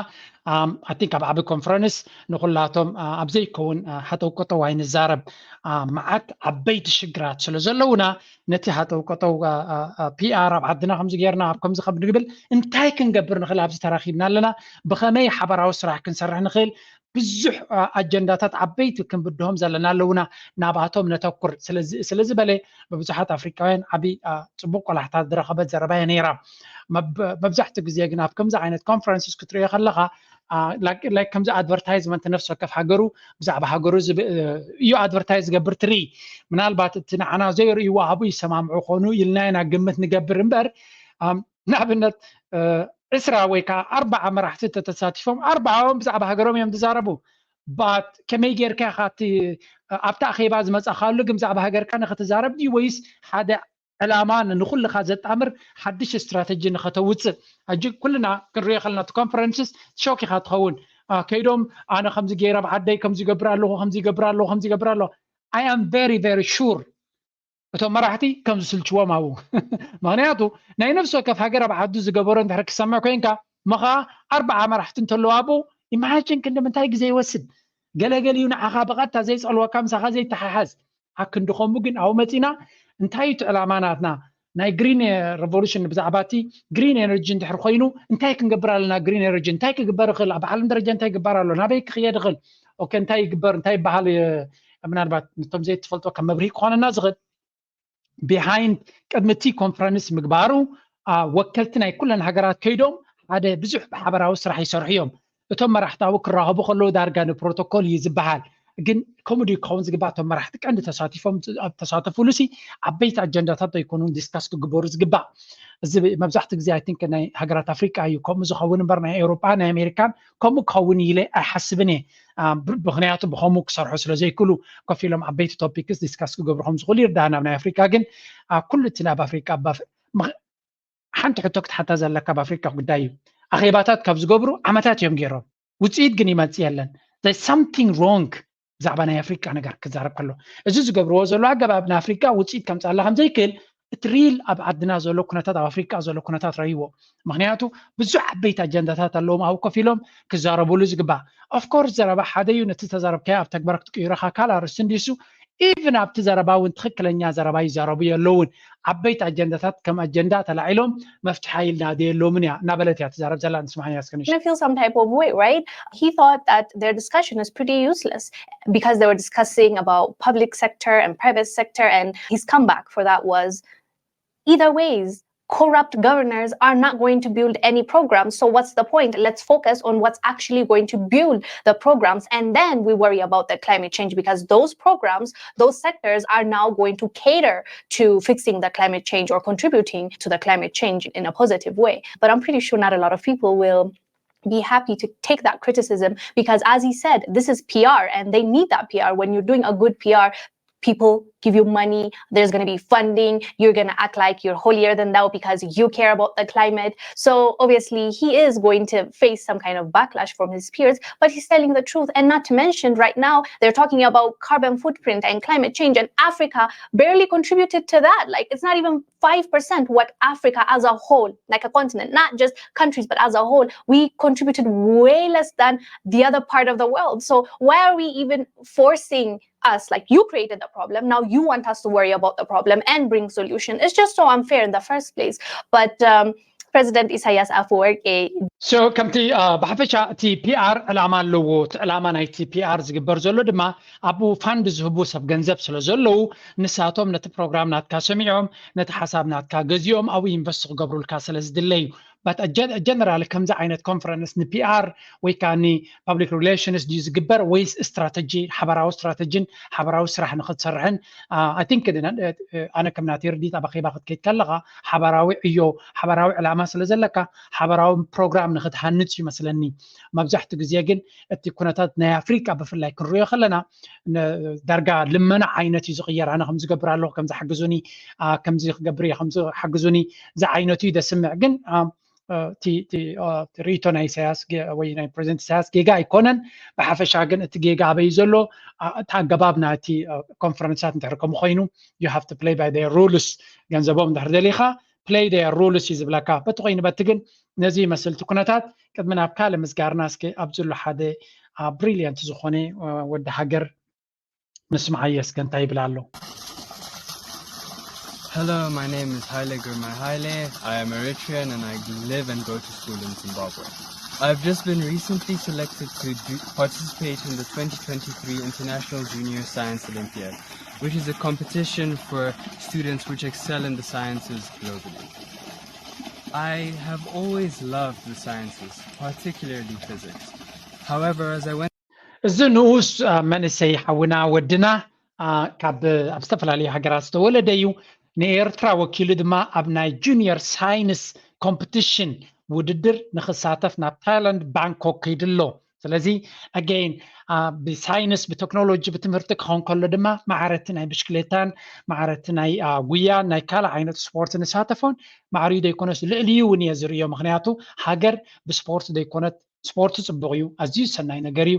ኣይ ቲንክ ኣብ ዓቢ ኮንፈረንስ ንኩላቶም ኣብ ዘይከውን ሃጠው ቀጠው ኣይንዛረብ። መዓት ዓበይቲ ሽግራት ስለ ዘለውና ነቲ ሃጠው ቀጠው ፒኣር ኣብ ዓድና ከምዚ ጌርና ኣብ ከምዚ ከም ንብል እንታይ ክንገብር ንኽእል ኣብዚ ተራኺብና ኣለና፣ ብኸመይ ሓበራዊ ስራሕ ክንሰርሕ ንኽእል፣ ብዙሕ ኣጀንዳታት ዓበይቲ ክንብድሆም ዘለና ኣለውና፣ ናባቶም ነተኩር ስለዝበለ ብብዙሓት ኣፍሪካውያን ዓቢ ጽቡቅ ቆላሕታት ዝረኸበት ዘረባ እያ ነይራ። መብዛሕትኡ ግዜ ግን ኣብ ከምዚ ዓይነት ኮንፈረንስስ ክትሪኦ ከለኻ ላይክ ከምዚ ኣድቨርታይዝመንት ነፍሲ ወከፍ ሃገሩ ብዛዕባ ሃገሩ እዩ ኣድቨርታይዝ ዝገብር ትርኢ። ምናልባት እቲ ንዓና ዘይርእይዎ ኣብኡ ይሰማምዑ ኾኑ ኢልና ኢና ግምት ንገብር እምበር ንኣብነት ዕስራ ወይ ከዓ ኣርባዓ መራሕቲ ተተሳቲፎም ኣርባዓኦም ብዛዕባ ሃገሮም እዮም ዝዛረቡ። ባት ከመይ ጌርካ ኢኻ ኣብቲ ኣኼባ ዝመፃኻሉ ግን ብዛዕባ ሃገርካ ንክትዛረብ ድዩ ወይስ ሓደ ዕላማ ንኩልኻ ዘጣምር ሓድሽ ስትራተጂ ንኸተውፅእ? ሕጂ ኩልና ክንሪኦ ከለና እቲ ኮንፈረንስስ ሾክ ኢኻ ትኸውን። ከይዶም ኣነ ከምዚ ገይረ ኣብ ዓደይ ከምዚ ይገብር ኣለኹ ከምዚ ይገብር ኣለኹ ከምዚ ይገብር ኣለኹ። I am very very sure እቶም መራሕቲ ከም ዝስልችዎም ኣብኡ ምክንያቱ ናይ ነፍሲ ወከፍ ሃገር ኣብ ዓዱ ዝገበሮ እንድሕር ክሰምዕ ኮይንካ እሞ ከዓ ኣርባዓ መራሕቲ እንተለዉ ኣብኡ ኢማጂን ክንዲ ምንታይ ግዜ ይወስድ። ገለገሊኡ ንዓኻ ብቐጥታ ዘይፀልወካ ምሳኻ ዘይተሓሓዝ ኣብ ክንዲ ከምኡ ግን ኣብኡ መፂና እንታይ እቲ ዕላማ ናትና ናይ ግሪን ሬቮሉሽን ብዛዕባ እቲ ግሪን ኤነርጂ እንድሕር ኮይኑ እንታይ ክንገብር ኣለና? ግሪን ኤነርጂ እንታይ ክግበር ይኽእል? ኣብ ዓለም ደረጃ እንታይ ይግበር ኣሎ? ናበይ ክኽየድ ይኽእል? ኦኬ እንታይ ይግበር እንታይ ይበሃል? ምናልባት ነቶም ዘይትፈልጦ ከም መብርሂ ክኾነና ዝኽእል ቢሃይንድ ቅድሚ እቲ ኮንፈረንስ ምግባሩ ወከልቲ ናይ ኩለን ሃገራት ከይዶም ሓደ ብዙሕ ብሓበራዊ ስራሕ ይሰርሑ እዮም። እቶም መራሕቲ ኣብኡ ክራኸቡ ከለዉ ዳርጋ ንፕሮቶኮል እዩ ዝበሃል። ግን ከምኡ ድዩ ክኸውን ዝግባእ? እቶም መራሕቲ ቀንዲ ተሳቲፎም ኣብ ተሳተፉሉ ሲ ዓበይቲ ኣጀንዳታት ዶ ኣይኮኑን ዲስካስ ክግበሩ ዝግባእ? እዚ መብዛሕትኡ ግዜ ኣይ ቲንክ ናይ ሃገራት ኣፍሪቃ እዩ ከምኡ ዝኸውን እምበር ናይ ኤውሮጳ ናይ ኣሜሪካን ከምኡ ክኸውን ኢለ ኣይሓስብን እየ። ምክንያቱ ብከምኡ ክሰርሑ ስለ ዘይክእሉ ኮፍ ኢሎም ዓበይቲ ቶፒክስ ዲስካስ ክገብሩ ከም ዝኽእሉ ይርዳእ። ናብ ናይ ኣፍሪቃ ግን ኩሉ እቲ ናብ ኣፍሪቃ ሓንቲ ሕቶ ክትሓታ ዘለካ ኣብ ኣፍሪካ ጉዳይ እዩ። ኣኼባታት ካብ ዝገብሩ ዓመታት እዮም ገይሮም፣ ውፅኢት ግን ይመፅእ የለን። There's something wrong ብዛዕባ ናይ ኣፍሪካ ነገር ክዛረብ ከሎ እዚ ዝገብርዎ ዘሎ ኣገባብ ንኣፍሪካ ውፅኢት ከምፅኣላ ከም ዘይክእል እቲ ሪል ኣብ ዓድና ዘሎ ኩነታት ኣብ ኣፍሪካ ዘሎ ኩነታት ረይዎ። ምክንያቱ ብዙሕ ዓበይቲ ኣጀንዳታት ኣለዎም ኣብኡ ኮፍ ኢሎም ክዛረብሉ ዝግባእ። ኦፍኮርስ ዘረባ ሓደ እዩ፣ ነቲ ተዛረብካዮ ኣብ ተግባር ክትቅይሮ ካልእ ኣርእስቲ እንድዩ እሱ። ኢቭን ኣብቲ ዘረባ እውን ትኽክለኛ ዘረባ ይዛረቡ የለውን። ዓበይቲ ኣጀንዳታት ከም ኣጀንዳ ተላዒሎም መፍትሒ ኣይናደየሎምን እያ እናበለት እያ ትዛረብ ዘላ። ንስማዕ እስከ ንእሽቶ። Gonna feel some type of way, right? He thought that their discussion is pretty useless because they were discussing about public sector and private sector, and his comeback for that was, either ways, corrupt governors are not going to build any programs. So what's the point? Let's focus on what's actually going to build the programs, and then we worry about the climate change, because those programs, those sectors are now going to cater to fixing the climate change or contributing to the climate change in a positive way. But I'm pretty sure not a lot of people will be happy to take that criticism, because as he said, this is P R and they need that P R. When you're doing a good P R, people give you money, there's going to be funding, you're going to act like you're holier than thou because you care about the climate. So obviously he is going to face some kind of backlash from his peers, but he's telling the truth. And not to mention, right now they're talking about carbon footprint and climate change, and Africa barely contributed to that. Like, it's not even five percent what Africa as a whole, like a continent, not just countries, but as a whole, we contributed way less than the other part of the world. So why are we even forcing us? Like, you created the problem, now you want us to worry about the problem and bring solution. It's just so unfair in the first place. But um, President Isaias Afwerki. So ከምቲ ብሓፈሻ እቲ ፒኣር ዕላማ ኣለዎ። እቲ ዕላማ ናይቲ ፒኣር ዝግበር ዘሎ ድማ ኣብኡ ፋንድ ዝህቡ ሰብ ገንዘብ ስለ ዘለዉ ንሳቶም ነቲ ፕሮግራም ናትካ ሰሚዖም ነቲ ሓሳብ ናትካ ገዚኦም ኣብኡ ኢንቨስት ክገብሩልካ ስለ ዝድለዩ። but generally ከምዚ ዓይነት conference ን PR ወይ ከዓ ን public relations ድዩ ዝግበር ወይስ ስትራተጂ፣ ሓበራዊ ስትራተጂን ሓበራዊ ስራሕ ንክትሰርሕን? I think ኣነ ከም ናተይ ርዲት ኣብ ኣኼባ ክትከይድ ከለካ ሓበራዊ ዕዮ፣ ሓበራዊ ዕላማ ስለ ዘለካ ሓበራዊ ፕሮግራም ንክትሃንፅ እዩ መስለኒ። መብዛሕትኡ ግዜ ግን እቲ ኩነታት ናይ ኣፍሪቃ ብፍላይ ክንሪኦ ከለና ዳርጋ ልመና ዓይነት እዩ ዝቕየር። ኣነ ከም ዝገብር ኣለኹ፣ ከም ዝሓግዙኒ፣ ከም ዝገብር እየ፣ ከም ዝሓግዙኒ ዝዓይነቱ እዩ ዘስምዕ። ግን እቲ ርእይቶ ናይ ኢሳያስ ወይ ናይ ፕሬዚደንት ኢሳያስ ጌጋ ኣይኮነን። ብሓፈሻ ግን እቲ ጌጋ ኣበይ ዘሎ? እቲ ኣገባብ ናይቲ ኮንፈረንሳት እንድሕር ከምኡ ኮይኑ you have to play by their rules። ገንዘቦም እንድሕር ደሊኻ play their rules እዩ ዝብለካ። በቲ ኮይኑ በቲ ግን ነዚ ይመስል እቲ ኩነታት። ቅድሚ ናብ ካልእ ምስጋርና እስከ ኣብ ዘሎ ሓደ ብሪሊየንት ዝኾነ ወዲ ሃገር ንስምዓዮ እስከ እንታይ ይብል ኣሎ። Hello, my name is Haile Girma Haile. I am Eritrean and I live and go to school in Zimbabwe. I've just been recently selected to do, participate in the twenty twenty-three International Junior Science Olympiad, which is a competition for students which excel in the sciences globally. I have always loved the sciences, particularly physics. However, as I went እዚ ንኡስ መንእሰይ ሓውና ወድና ካብ ኣብ ዝተፈላለዩ ሃገራት ዝተወለደ እዩ። ንኤርትራ ወኪሉ ድማ ኣብ ናይ ጁኒየር ሳይንስ ኮምፕቲሽን ውድድር ንክሳተፍ ናብ ታይላንድ ባንኮክ ከይዱ ኣሎ። ስለዚ ኣገይን ብሳይንስ ብቴክኖሎጂ ብትምህርቲ ክኸውን ከሎ ድማ ማዕረቲ ናይ ብሽክሌታን ማዕረቲ ናይ ጉያን ናይ ካልእ ዓይነት ስፖርት ንሳተፎን ማዕሪኡ ዘይኮነስ ልዕሊኡ እውን እየ ዝርእዮ። ምክንያቱ ሃገር ብስፖርት ዘይኮነት ስፖርት ፅቡቕ እዩ፣ ኣዝዩ ሰናይ ነገር እዩ።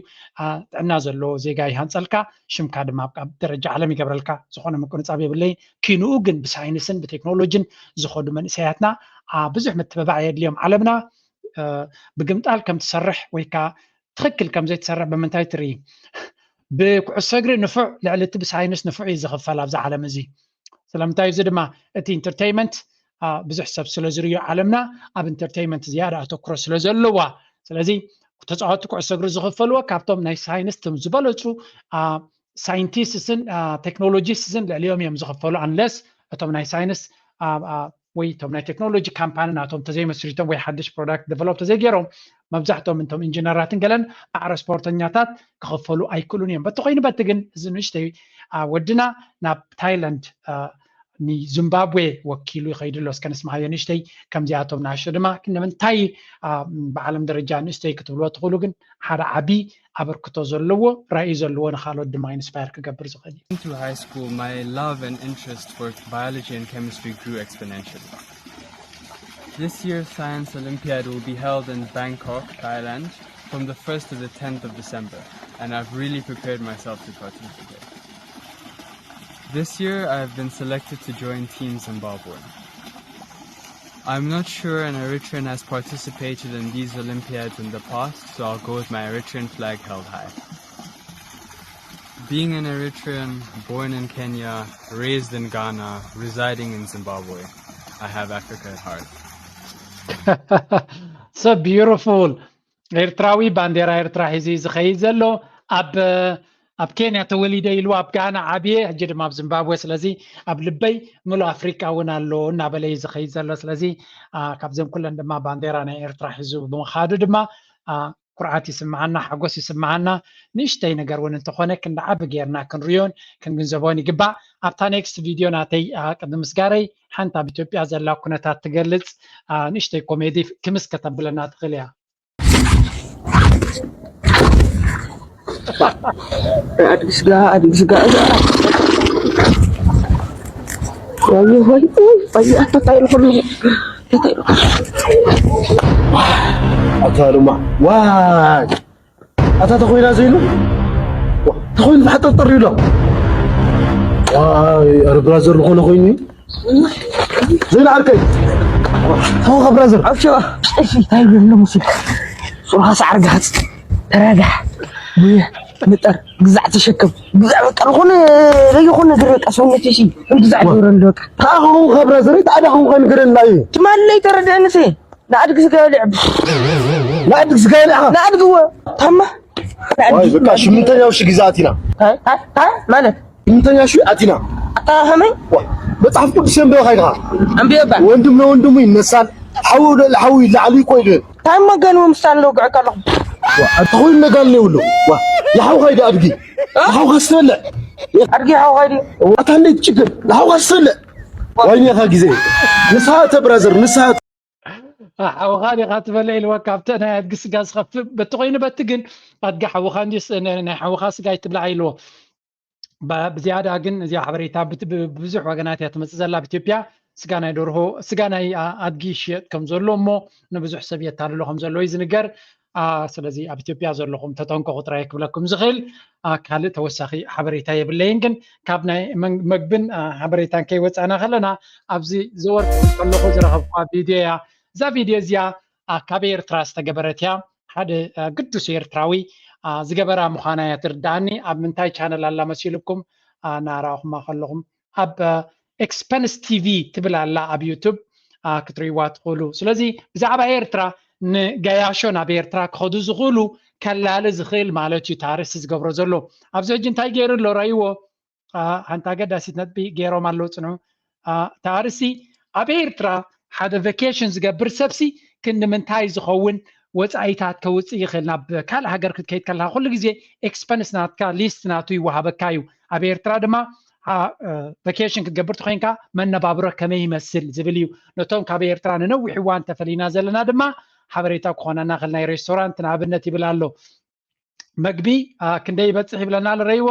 ጥዕና ዘለዎ ዜጋ ይሃንፀልካ፣ ሽምካ ድማ ኣብ ደረጃ ዓለም ይገብረልካ። ዝኾነ ምቁንፃብ የብለይ። ኪንኡ ግን ብሳይንስን ብቴክኖሎጂን ዝኸዱ መንእሰያትና ብዙሕ ምትብባዕ የድልዮም። ዓለምና ብግምጣል ከም ትሰርሕ ወይ ከዓ ትኽክል ከም ዘይትሰርሕ ብምንታይ ትርኢ? ብኩዕሶ እግሪ ንፉዕ ልዕሊ እቲ ብሳይንስ ንፉዕ እዩ ዝኽፈል ኣብዚ ዓለም እዚ። ስለምንታይ? እዚ ድማ እቲ ኢንተርቴይመንት ብዙሕ ሰብ ስለ ዝርእዮ ዓለምና ኣብ ኢንተርቴይመንት ዝያዳ ኣተኩሮ ስለ ዘለዋ፣ ስለዚ ተፃወትቲ ኩዕሶ እግሪ ዝኽፈልዎ ካብቶም ናይ ሳይንስ ትም ዝበለፁ ሳይንቲስትስን ቴክኖሎጂስትስን ልዕሊኦም እዮም ዝኽፈሉ፣ ኣንለስ እቶም ናይ ሳይንስ ወይ እቶም ናይ ቴክኖሎጂ ካምፓኒ ናቶም ተዘይመስሪቶም ወይ ሓድሽ ፕሮዳክት ዴቨሎፕ ተዘይገይሮም መብዛሕትኦም እንቶም ኢንጂነራትን ገለን ማዕረ ስፖርተኛታት ክኽፈሉ ኣይክእሉን እዮም። በቲ ኮይኑ በቲ ግን እዚ ንእሽተይ ወድና ናብ ታይላንድ ንዚምባብዌ ወኪሉ ይኸይዱ ኣሎ። እስከ ንስምዓዮ ንእሽተይ ከምዚኣቶም ንኣሽቶ ድማ ንምንታይ ብዓለም ደረጃ ንእሽተይ ክትብልዎ ትኽእሉ፣ ግን ሓደ ዓቢ ኣበርክቶ ዘለዎ ራእይ ዘለዎ ንኻልኦት ድማ ኢንስፓየር ክገብር ዝኽእል እዩ። Into high school, my love and interest for biology and chemistry grew exponentially. This year's Science Olympiad will be held in Bangkok, Thailand, from the first to the tenth of December, and I've really prepared myself to participate. This year, I've been selected to join Team Zimbabwe. I'm not sure an Eritrean has participated in these Olympiads in the past, so I'll go with my Eritrean flag held high. Being an Eritrean, born in Kenya, raised in Ghana, residing in Zimbabwe, I have Africa at heart. So beautiful. ኤርትራዊ ባንዴራ ኤርትራ ሒዙ እዩ ዝኸይድ ዘሎ። ኣብ ኣብ ኬንያ ተወሊደ ኢሉ ኣብ ጋና ዓብየ፣ ሕጂ ድማ ኣብ ዚምባብዌ። ስለዚ ኣብ ልበይ ምሉእ ኣፍሪቃ እውን ኣሎ እናበለ እዩ ዝኸይድ ዘሎ። ስለዚ ካብዘን ኩለን ድማ ባንዴራ ናይ ኤርትራ ሒዙ ብምኻዱ ድማ ኩርዓት ይስምዓና፣ ሓጎስ ይስምዓና። ንእሽተይ ነገር እውን እንተኾነ ክንዲ ዓቢ ጌርና ክንሪዮን ክንግንዘቦን ይግባእ። ኣብታ ኔክስት ቪድዮ ናተይ ቅድሚ ምስጋረይ ሓንቲ ኣብ ኢትዮጵያ ዘላ ኩነታት ትገልጽ ንእሽተይ ኮሜዲ ክምስ ከተብለና ትኽእል እያ። ኣድግስጋ ኣድግስጋ እዛ ወይ ወይ ወይ ኣታ ታይ ልኹሉ ኣታ ድማ ዋይ ኣታ ተኾይና ዘይሉ ተኾይኑ ብሓጠርጠር ይብሎ። ዋይ ኣረ ብራዘር ዝኾነ ኮይኑ ዘይና ዓርከይ ተኸኸ ብራዘር ኣብሸ እሺ ታይ ይብሎ ሙሲ ሱርሃ ሳዕር ጋጽ ተረጋሕ ሙየ ምጠር ግዛዕ ተሸከም ግዛዕ በቃ ዝኾነ ለይኾነ ነገር በቃ ሰውነት እሺ ግዛዕ ዶረ እንደ በቃ ታኸው ብራዘር ታዳኸው ከንገረና እዩ ትማለይ ተረድዕንሴ ንኣድግ ስጋ ይልዕብ ንኣድግ ስጋ ይልዕኻ ንኣድግዎ ታማ ዋይ በቃ ሽምንተኛው ሺ ግዛት ኢና ማለት ሽምንተኛ ሺ ኣቲና ኣታ ከመይ መጽሓፍ ቅዱስ የንበበ ካይድኻ ኣንቢበባ ወንድም ለወንድሙ ይነሳል ሓዊ ለ-፣ ሓዊ ላዕሊ ኮይነ። እንታይ መገን እውን ምሳን ለውግዐካ ኣለኹ። ዋ፣ ኣንተ ኮይኑ ነጋል ይብሉ። ዋ፣ የሓውኻ ኢደ ኣድጊ። የሓውኻ ስተበልዕ። ኣድጊ ሓውኻ ኢደ። ኣታ እንዴት ችግር? የሓውኻ ስተበልዕ። ዋይኔኻ ግዜ። ንስኻ እተ ብራዘር፣ ንስኻ ሓውኻ ዲኻ ትበልዕ ኢልወካ ኣብተ ናይ ኣድጊ ስጋ ዝኸፍእ በቲ ኮይኑ በቲ ግን ኣድጊ ሓውኻ እንዲስ ናይ ሓውኻ ስጋ ይትብላዕ ኢልዎ። ብዝያዳ ግን እዚኣ ሓበሬታ ብብዙሕ ወገናት እያ ትመፅእ ዘላ ኣብ ኢትዮጵያ። ስጋ ናይ ደርሆ ስጋ ናይ ኣድጊ ይሽየጥ ከም ዘሎ እሞ ንብዙሕ ሰብ የታልሎ ከም ዘሎ እዩ ዝንገር። ስለዚ ኣብ ኢትዮጵያ ዘለኹም ተጠንቀቑ ጥራይ ክብለኩም ዝኽእል ካልእ ተወሳኺ ሓበሬታ የብለይን። ግን ካብ ናይ መግብን ሓበሬታን ከይወፃእና ከለና ኣብዚ ዘወርት ከለኹ ዝረኸብኳ ቪድዮ እያ። እዛ ቪድዮ እዚኣ ካብ ኤርትራ ዝተገበረት እያ። ሓደ ግዱስ ኤርትራዊ ዝገበራ ምዃና እያ ትርዳኣኒ። ኣብ ምንታይ ቻነል ኣላ መሲልኩም ናራኹማ ከለኹም ኣብ ኤክስፐንስ ቲቪ ትብል ኣላ ኣብ ዩቱብ ክትርእይዋ ትኽእሉ። ስለዚ ብዛዕባ ኤርትራ ንገያሾ ናብ ኤርትራ ክኸዱ ዝኽእሉ ከላሊ ዝኽእል ማለት እዩ ታርሲ ዝገብሮ ዘሎ። ኣብዚ ሕጂ እንታይ ገይሩ ኣሎ ረእይዎ። ሓንቲ ኣገዳሲት ነጥቢ ገይሮም ኣለዉ ፅንዑ። ታርሲ ኣብ ኤርትራ ሓደ ቨኬሽን ዝገብር ሰብሲ ክንዲ ምንታይ ዝኸውን ወፃኢታት ከውፅእ ይኽእል ናብ ካልእ ሃገር ክትከይድ ከለካ ኩሉ ግዜ ኤክስፐንስ ናትካ ሊስት ናቱ ይወሃበካ እዩ። ኣብ ኤርትራ ድማ ቨኬሽን ክትገብር ተኮይንካ መነባብሮ ከመይ ይመስል ዝብል እዩ። ነቶም ካብ ኤርትራ ንነዊሕ እዋን ተፈሊና ዘለና ድማ ሓበሬታ ክኾነና ክእል ናይ ሬስቶራንት ንኣብነት ይብል ኣሎ። መግቢ ክንደይ ይበፅሕ ይብለና ኣሎ ረይዎ።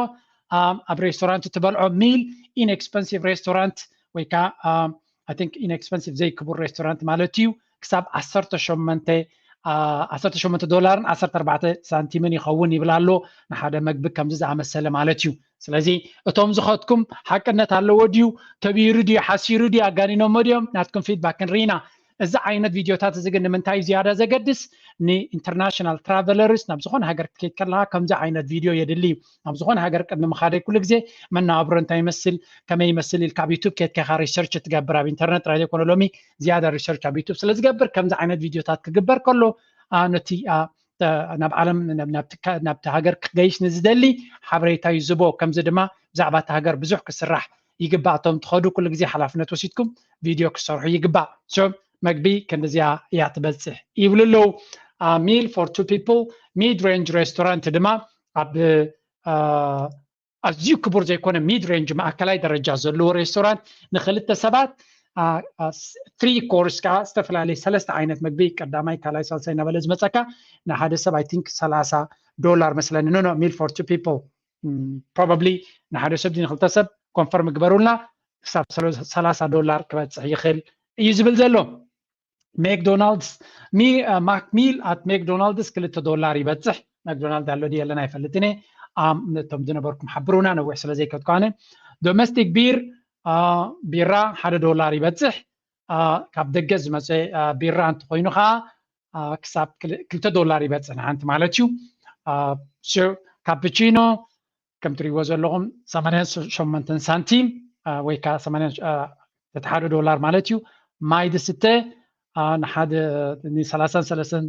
ኣብ ሬስቶራንት ትበልዖ ሚል ኢንኤክስፐንሲቭ ሬስቶራንት ወይ ከዓ ኢንኤክስፐንሲቭ ዘይክቡር ሬስቶራንት ማለት እዩ ክሳብ ዓሰርተ ሸሞንተ ዓሰርተ ሸሞንተ ዶላርን ዓሰርተ ኣርባዕተ ሳንቲምን ይኸውን ይብል ኣሎ። ንሓደ መግቢ ከምዚ ዝኣመሰለ ማለት እዩ። ስለዚ እቶም ዝኸድኩም ሓቅነት ኣለዎ ድዩ? ከቢሩ ድዩ? ሓሲሩ ድዩ? ኣጋኒኖሞ ድዮም? ናትኩም ፊድባክ ክንርኢና። እዚ ዓይነት ቪድዮታት እዚ ግን ንምንታይ እዩ ዝያዳ ዘገድስ? ንኢንተርናሽናል ትራቨለርስ ናብ ዝኾነ ሃገር ክትከይድ ከለካ ከምዚ ዓይነት ቪድዮ የድሊ እዩ። ናብ ዝኾነ ሃገር ቅድሚ ምኻደይ ኩሉ ግዜ መነባብሮ እንታይ ይመስል ከመይ ይመስል ኢልካ ኣብ ዩቱብ ከይድካ ኢኻ ሪሰርች ትገብር። ኣብ ኢንተርነት ጥራይ ዘይኮነ ሎሚ ዝያዳ ሪሰርች ኣብ ዩቱብ ስለ ዝገብር ከምዚ ዓይነት ቪድዮታት ክግበር ከሎ ነቲ ናብ ዓለም ናብቲ ሃገር ክገይሽ ንዝደሊ ሓበሬታ ይዝቦ። ከምዚ ድማ ብዛዕባ እቲ ሃገር ብዙሕ ክስራሕ ይግባእ። እቶም ትኸዱ ኩሉ ግዜ ሓላፍነት ወሲድኩም ቪድዮ ክሰርሑ ይግባእ። ሶ መግቢ ክንድዚኣ እያ ትበፅሕ ይብሉ ኣለዉ። ሚል ፎር ቱ ፒፕል ሚድ ሬንጅ ሬስቶራንት ድማ ኣብ ኣዝዩ ክቡር ዘይኮነ ሚድ ሬንጅ ማእከላይ ደረጃ ዘለዎ ሬስቶራንት ንክልተ ሰባት ትሪ ኮርስ ከዓ ዝተፈላለየ ሰለስተ ዓይነት መግቢ ቀዳማይ ካልኣይ ሳልሳይ እናበለ ዝመፀካ ንሓደ ሰብ ኣይ ቲንክ ሰላሳ ዶላር መስለኒ ኖ ኖ ሚል ፎር ቱ ፒፕል ፕሮባብሊ ንሓደ ሰብ ንክልተ ሰብ ኮንፈርም ግበሩልና ክሳብ ሰላሳ ዶላር ክበፅሕ ይኽእል እዩ ዝብል ዘሎ። ሜክዶናልድስ ማክሚል ኣት ሜክዶናልድስ ክልተ ዶላር ይበፅሕ። ማክዶናልድ ኣሎ ድዩ የለን ኣይፈልጥን እየ። ነቶም ዝነበርኩም ሓብሩና ነዊሕ ስለ ዘይከድኳነ ዶሜስቲክ ቢር ቢራ ሓደ ዶላር ይበፅሕ። ካብ ደገ ዝመፀ ቢራ እንተኮይኑ ከዓ ክሳብ ክልተ ዶላር ይበፅሕ ንሓንቲ ማለት እዩ። ካፕቺኖ ከም ትሪእዎ ዘለኹም ሰማንያን ሸሞንተን ሳንቲም ወይ ከዓ እቲ ሓደ ዶላር ማለት እዩ። ማይ ዝስተ ንሓደ ንሰላሳን ሰለስተን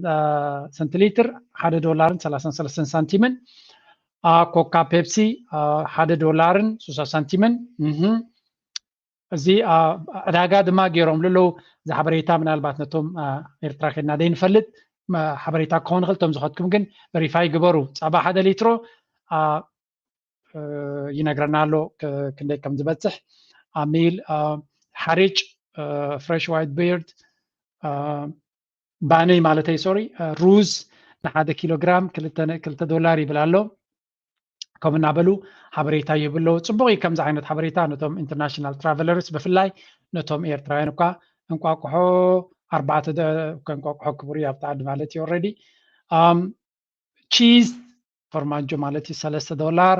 ሰንቲሊትር ሓደ ዶላርን ሰላሳን ሰለስተን ሳንቲምን። ኮካ ፔፕሲ ሓደ ዶላርን ስሳ ሳንቲምን። እዚ ዕዳጋ ድማ ገይሮምሉ ኣለዉ። እዚ ሓበሬታ ምናልባት ነቶም ኤርትራ ከድና ዘይንፈልጥ ሓበሬታ ክኸውን ይኽእል። እቶም ዝኸድኩም ግን ቨሪፋይ ግበሩ። ፀባ ሓደ ሊትሮ ይነግረና ኣሎ ክንደይ ከም ዝበፅሕ። ሚል ሓሪጭ ፍሬሽ ዋይት ቢርድ ባኒ ማለተይ ሶሪ ሩዝ ንሓደ ኪሎ ግራም ክልተ ዶላር ይብል ኣሎ። ከምኡ እናበሉ ሓበሬታ ይህቡ ኣለዉ። ፅቡቕ እዩ ከምዚ ዓይነት ሓበሬታ ነቶም ኢንተርናሽናል ትራቨለርስ ብፍላይ ነቶም ኤርትራውያን እኳ እንቋቁሖ ኣርባዕተ እንቋቁሖ ክቡር እዩ ኣብቲ ዓዲ ማለት እዩ ኦልሬዲ ቺዝ ፎርማጆ ማለት እዩ ሰለስተ ዶላር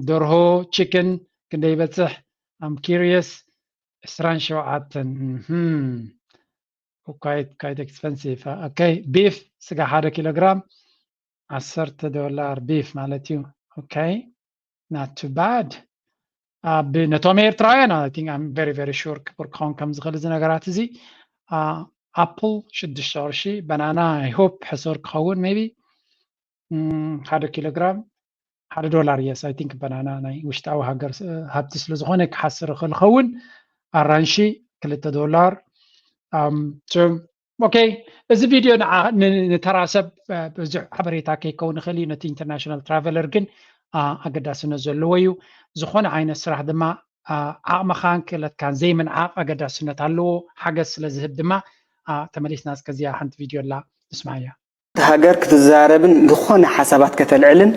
ደርሆ ቺክን ክንደይ ይበፅሕ ኣም ኪሪየስ ዕስራን ሸውዓተን ኳይት ኤክስፐንሲቭ ኦኬ ቢፍ ስጋ ሓደ ኪሎ ግራም ዓሰርተ ዶላር ቢፍ ማለት እዩ ኦኬ not too bad ነቶም ኤርትራውያን I think I'm very very sure ክቡር ክኸውን ከም ዝኽእል እዚ ነገራት እዚ ኣፕል ሽዱሽተ ቅርሺ በናና I hope ሕሱር ክኸውን maybe ሓደ ኪሎ ግራም ሓደ ዶላር yes I think በናና ናይ ውሽጣዊ ሃገር ሃብቲ ስለ ዝኾነ ክሓስር ይኽእል ይኸውን ኣራንሺ ክልተ ዶላር ኦኬ፣ እዚ ቪድዮ ንተራ ሰብ ብዙሕ ሓበሬታ ከይከውን ይኽእል እዩ። ነቲ ኢንተርናሽናል ትራቨለር ግን ኣገዳስነት ዘለዎ እዩ። ዝኾነ ዓይነት ስራሕ ድማ ዓቕምኻን ክእለትካን ዘይምንዓቕ ኣገዳስነት ኣለዎ። ሓገዝ ስለ ዝህብ ድማ ተመሊስና እስከዚኣ ሓንቲ ቪድዮ ኣላ ንስማያ። ሃገር ክትዛረብን ዝኾነ ሓሳባት ከተልዕልን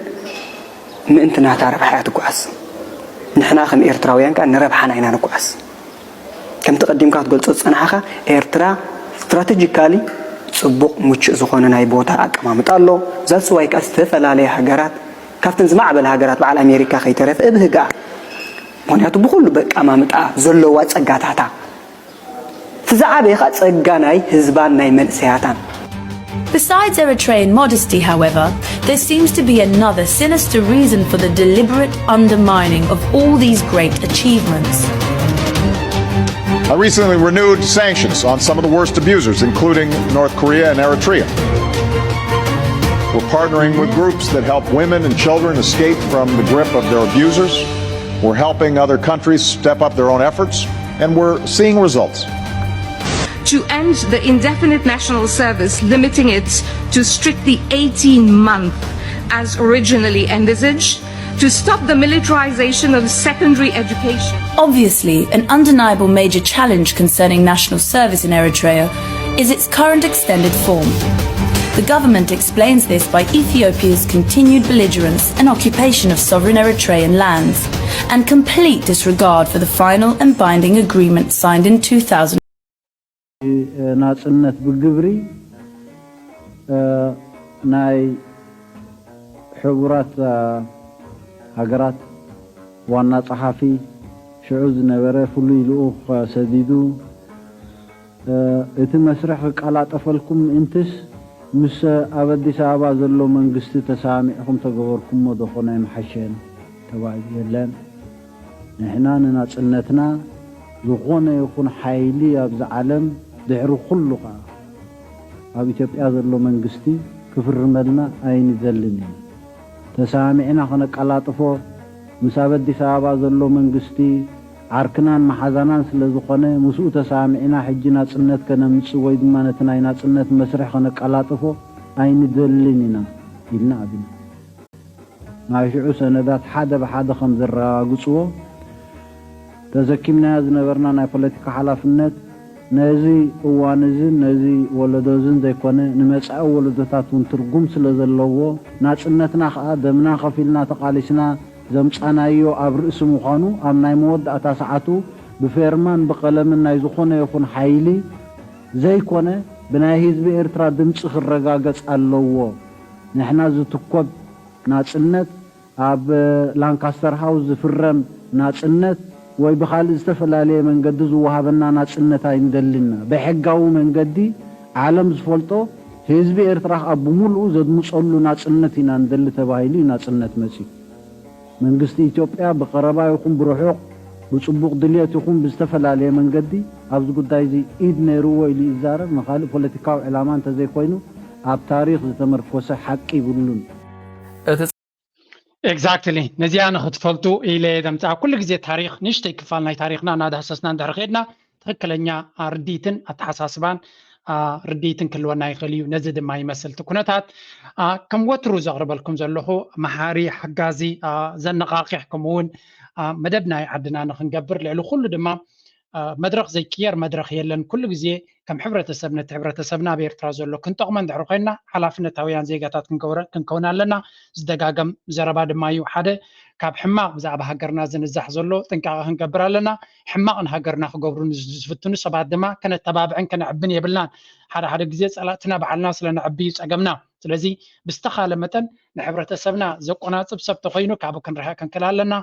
ምእንቲ ናታ ረብሓ እያ ትጓዓዝ። ንሕና ከም ኤርትራውያን ከኣ ንረብሓና ኢና ንጓዓዝ። ከምቲ ቀዲምካ ክትገልጾ ዝጸናሕኻ፣ ኤርትራ ስትራተጂካሊ ጽቡቕ ምቹእ ዝኾነ ናይ ቦታ ኣቀማምጣ ኣሎ። ዛስዋይ ከኣ ዝተፈላለያ ሃገራት ካብተን ዝማዕበላ ሃገራት በዓል ኣሜሪካ ከይተረፈ እብህግኣ። ምኽንያቱ ብኹሉ በቃማምጣ ዘለዋ ጸጋታታ እቲ ዝዓበየ ኸኣ ጸጋ ናይ ህዝባን ናይ መንእሰያታን። Besides Eritrean modesty, however, there seems to be another sinister reason for the deliberate undermining of all these great achievements. I recently renewed sanctions on some of the worst abusers, including North Korea and Eritrea. We're partnering with groups that help women and children escape from the grip of their abusers. We're helping other countries step up their own efforts, and we're seeing results. To end the indefinite national service, limiting it to strictly eighteen months as originally envisaged, to stop the militarization of secondary education. Obviously, an undeniable major challenge concerning national service in Eritrea is its current extended form. The government explains this by Ethiopia's continued belligerence and occupation of sovereign Eritrean lands and complete disregard for the final and binding agreement signed in two thousand. ናጽነት ብግብሪ ናይ ሕቡራት ሃገራት ዋና ጸሓፊ ሽዑ ዝነበረ ፍሉይ ልኡኽ ሰዲዱ እቲ መስርሕ ክቀላጠፈልኩም ምእንትስ ምስ ኣብ ኣዲስ ኣበባ ዘሎ መንግስቲ ተሰማሚዕኹም ተገበርኩሞ ዶ ኾነ ኣይምሓሸን ተባሂሉ። የለን፣ ንሕና ንናጽነትና ዝኾነ ይኹን ሓይሊ ኣብዚ ዓለም ድሕሪ ኩሉ ኸኣ ኣብ ኢትዮጵያ ዘሎ መንግስቲ ክፍርመልና ኣይንደልን ኢና። ተሰማሚዕና ከነቀላጥፎ ምስ ኣብ ኣዲስ ኣበባ ዘሎ መንግስቲ ዓርክናን መሓዛናን ስለ ዝኾነ ምስኡ ተሰማሚዕና ሕጂ ናጽነት ከነምጽእ ወይ ድማ ነቲ ናይ ናጽነት መስርሕ ከነቀላጥፎ ኣይንደልን ኢና ኢልና ኣቢና። ናይ ሽዑ ሰነዳት ሓደ ብሓደ ከም ዘረጋግጽዎ ተዘኪምናዮ ዝነበርና ናይ ፖለቲካ ሓላፍነት ነዚ እዋን እዝን ነዚ ወለዶ እዝን ዘይኮነ ንመጻኢ ወለዶታት እውን ትርጉም ስለ ዘለዎ ናጽነትና ከኣ ደምና ከፊልና ተቓሊስና ዘምጻናዮ ኣብ ርእሲ ምዃኑ ኣብ ናይ መወዳእታ ሰዓቱ ብፌርማን ብቐለምን ናይ ዝኾነ ይኹን ሓይሊ ዘይኮነ ብናይ ህዝቢ ኤርትራ ድምጺ ክረጋገጽ ኣለዎ። ንሕና ዝትኮብ ናጽነት ኣብ ላንካስተር ሃውስ ዝፍረም ናጽነት ወይ ብኻልእ ዝተፈላለየ መንገዲ ዝወሃበና ናጽነት ኣይንደልን ኢና። ብሕጋዊ መንገዲ ዓለም ዝፈልጦ ህዝቢ ኤርትራ ከኣ ብምሉኡ ዘድምጸሉ ናጽነት ኢና ንደሊ ተባሂሉ እዩ ናጽነት መጺኡ። መንግስቲ ኢትዮጵያ ብቐረባ ይኹን ብርሑቕ ብጽቡቕ ድልየት ይኹን ብዝተፈላለየ መንገዲ ኣብዚ ጉዳይ እዚ ኢድ ነይርዎ ኢሉ ይዛረብ። ንኻልእ ፖለቲካዊ ዕላማ እንተዘይኮይኑ ኣብ ታሪኽ ዝተመርኮሰ ሓቂ ይብሉን። Exactly። ነዚኣ ንኽትፈልጡ ኢለ ደምጻ ኩሉ ግዜ ታሪኽ ንእሽተይ ክፋል ናይ ታሪኽና እናዳህሰስና እንድሕር ኸድና ትኽክለኛ ርድኢትን ኣተሓሳስባን ርድኢትን ክህልወና ይኽእል እዩ። ነዚ ድማ ይመስል እቲ ኩነታት። ከም ወትሩ ዘቕርበልኩም ዘለኹ መሃሪ፣ ሓጋዚ፣ ዘነቓቕሕ ከምኡውን መደብ ናይ ዓድና ንኽንገብር ልዕሊ ኩሉ ድማ መድረኽ ዘይቅየር መድረኽ የለን። ኩሉ ግዜ ከም ሕብረተሰብ ነቲ ሕብረተሰብና ኣብ ኤርትራ ዘሎ ክንጠቕሞ እንድሕር ኮይንና ሓላፍነታውያን ዜጋታት ክንከውን ኣለና። ዝደጋገም ዘረባ ድማ እዩ። ሓደ ካብ ሕማቕ ብዛዕባ ሃገርና ዝንዛሕ ዘሎ ጥንቃቐ ክንገብር ኣለና። ሕማቕ ንሃገርና ክገብሩ ዝፍትኑ ሰባት ድማ ከነተባብዕን ከነዕብን የብልናን። ሓደ ሓደ ግዜ ጸላእትና ባዕልና ስለ ነዕቢ እዩ ጸገምና። ስለዚ ብዝተኻለ መጠን ንሕብረተሰብና ዘቆናጽብ ሰብ ተኾይኑ ካብኡ ክንርሕቕ ክንክል ኣለና።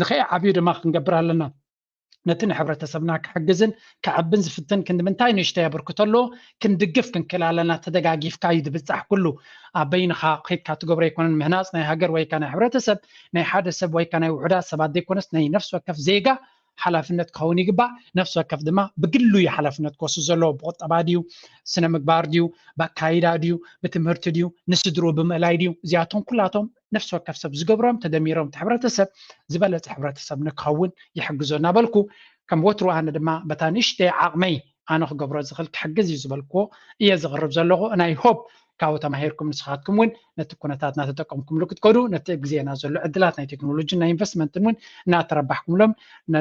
ንኸይዓብዩ ድማ ክንገብር ኣለና። ነቲ ንሕብረተሰብና ክሕግዝን ክዕብን ዝፍትን ክንዲ ምንታይ ንእሽተይ ኣበርክቶ ኣለዎ። ክንድግፍ ክንክእል ኣለና። ተደጋጊፍካ እዩ ዝብጻሕ ኩሉ። ኣብ በይንኻ ኸይድካ ትገብሮ ኣይኮነን። ምህናጽ ናይ ሃገር ወይካ ናይ ሕብረተሰብ ናይ ሓደ ሰብ ወይካ ናይ ውሑዳት ሰባት ዘይኮነስ ናይ ነፍሲ ወከፍ ዜጋ ሓላፍነት ክኸውን ይግባእ። ነፍሲ ወከፍ ድማ ብግሉ እዩ ሓላፍነት ክወስድ ዘለዎ። ብቁጠባ ድዩ፣ ስነ ምግባር ድዩ፣ ብኣካይዳ ድዩ፣ ብትምህርቲ ድዩ፣ ንስድርኡ ብምእላይ ድዩ፣ እዚኣቶም ኩላቶም ነፍሲ ወከፍ ሰብ ዝገብሮም ተደሚሮም እቲ ሕብረተሰብ ዝበለጸ ሕብረተሰብ ንክኸውን ይሕግዞ እናበልኩ ከም ወትሩ ኣነ ድማ በታ ንእሽተይ ዓቕመይ ኣነ ክገብሮ ዝኽእል ክሕግዝ እዩ ዝበልክዎ እየ ዝቕርብ ዘለኹ። ናይ ሆፕ ካብኡ ተማሂርኩም ንስኻትኩም እውን ነቲ ኩነታት እናተጠቀምኩምሉ ክትከዱ፣ ነቲ ግዜና ዘሎ ዕድላት ናይ ቴክኖሎጂን ናይ ኢንቨስትመንትን እውን እናተረባሕኩምሎም፣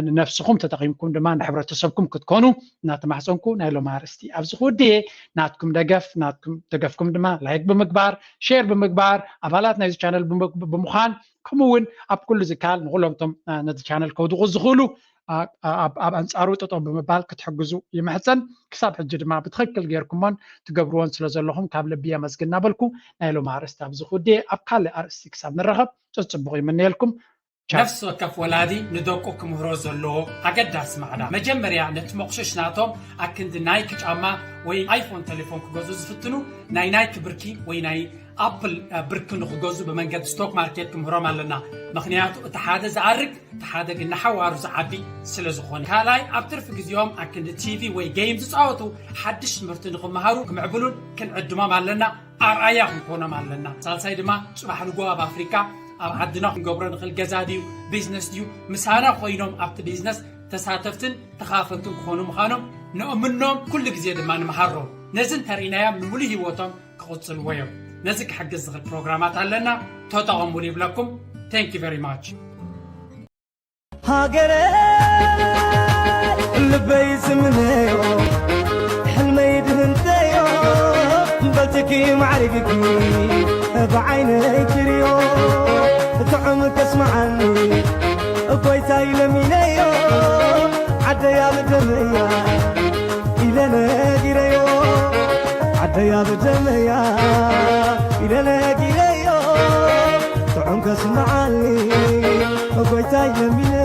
ንነፍስኹም ተጠቒምኩም ድማ ንሕብረተሰብኩም ክትኮኑ እናተማሕፀንኩ፣ ናይ ሎም ኣርእስቲ ኣብዚ ክውድየ። ናትኩም ደገፍ ናትኩም ደገፍኩም ድማ ላይክ ብምግባር፣ ሼር ብምግባር፣ ኣባላት ናይዚ ቻነል ብምዃን፣ ከምኡ እውን ኣብ ኩሉ ዝካል ንኩሎም ቶም ነዚ ቻነል ከውድቑ ዝኽእሉ ኣብ ኣንፃሩ ጠጠው ብምባል ክትሕግዙ ይምሕፀን። ክሳብ ሕጂ ድማ ብትኽክል ጌርኩሞን ትገብርዎን ስለ ዘለኹም ካብ ልቢ የመስግን እናበልኩ፣ ናይ ሎም ኣርእስቲ ኣብዚ ክውድየ። ኣብ ካልእ ኣርእስቲ ክሳብ ንራኸብ፣ ፅፅቡቕ ይምነየልኩም። ነፍሲ ወከፍ ወላዲ ንደቁ ክምህሮ ዘለዎ ኣገዳሲ ማዕዳ፣ መጀመርያ ነቲ መቑሽሽ ናቶም ኣክንዲ ናይኪ ጫማ ወይ ኣይፎን ቴሌፎን ክገዙ ዝፍትኑ ናይ ናይኪ ብርኪ ወይ ናይ ኣፕል ብርኪ ንክገዙ ብመንገዲ ስቶክ ማርኬት ክምህሮም ኣለና። ምክንያቱ እቲ ሓደ ዝኣርግ እቲ ሓደ ግን ንሓዋሩ ዝዓቢ ስለ ዝኾነ። ካልኣይ ኣብ ትርፊ ግዜኦም ኣክንዲ ቲቪ ወይ ጌም ዝፃወቱ ሓድሽ ትምህርቲ ንክመሃሩ ክምዕብሉን ክንዕድሞም ኣለና። ኣርኣያ ክንኮኖም ኣለና። ሳልሳይ ድማ ፅባሕ ንጎ ኣብ ኣፍሪካ ኣብ ዓድና ክንገብሮ ንኽእል ገዛ ድዩ ቢዝነስ ድዩ ምሳና ኮይኖም ኣብቲ ቢዝነስ ተሳተፍትን ተኻፈልትን ክኾኑ ምዃኖም ነእምኖም። ኩሉ ግዜ ድማ ንምሃሮም። ነዚ እንተርኢናዮም ንምሉእ ህይወቶም ክቕፅልዎ እዮም። ነዚ ክሕግዝ ዝኽእል ፕሮግራማት ኣለና፣ ተጠቐሙሉ ይብለኩም። Thank you very much። ሃገረ ልበይ ዝምነዮ ሕልመይ ድህንተዮ በልትኪ ማዕሪግኪ ብዓይነይ ክርዮ ጥዑም ከስምዓኒ ጎይታይ ለሚነዮ ዓደያ ብደመያ ኢለ ነጊረዮ ዓደያ ብደመያ ኢለ ነጊረዮ ጥዑም ከስምዓኒ ጎይታይ ለሚነ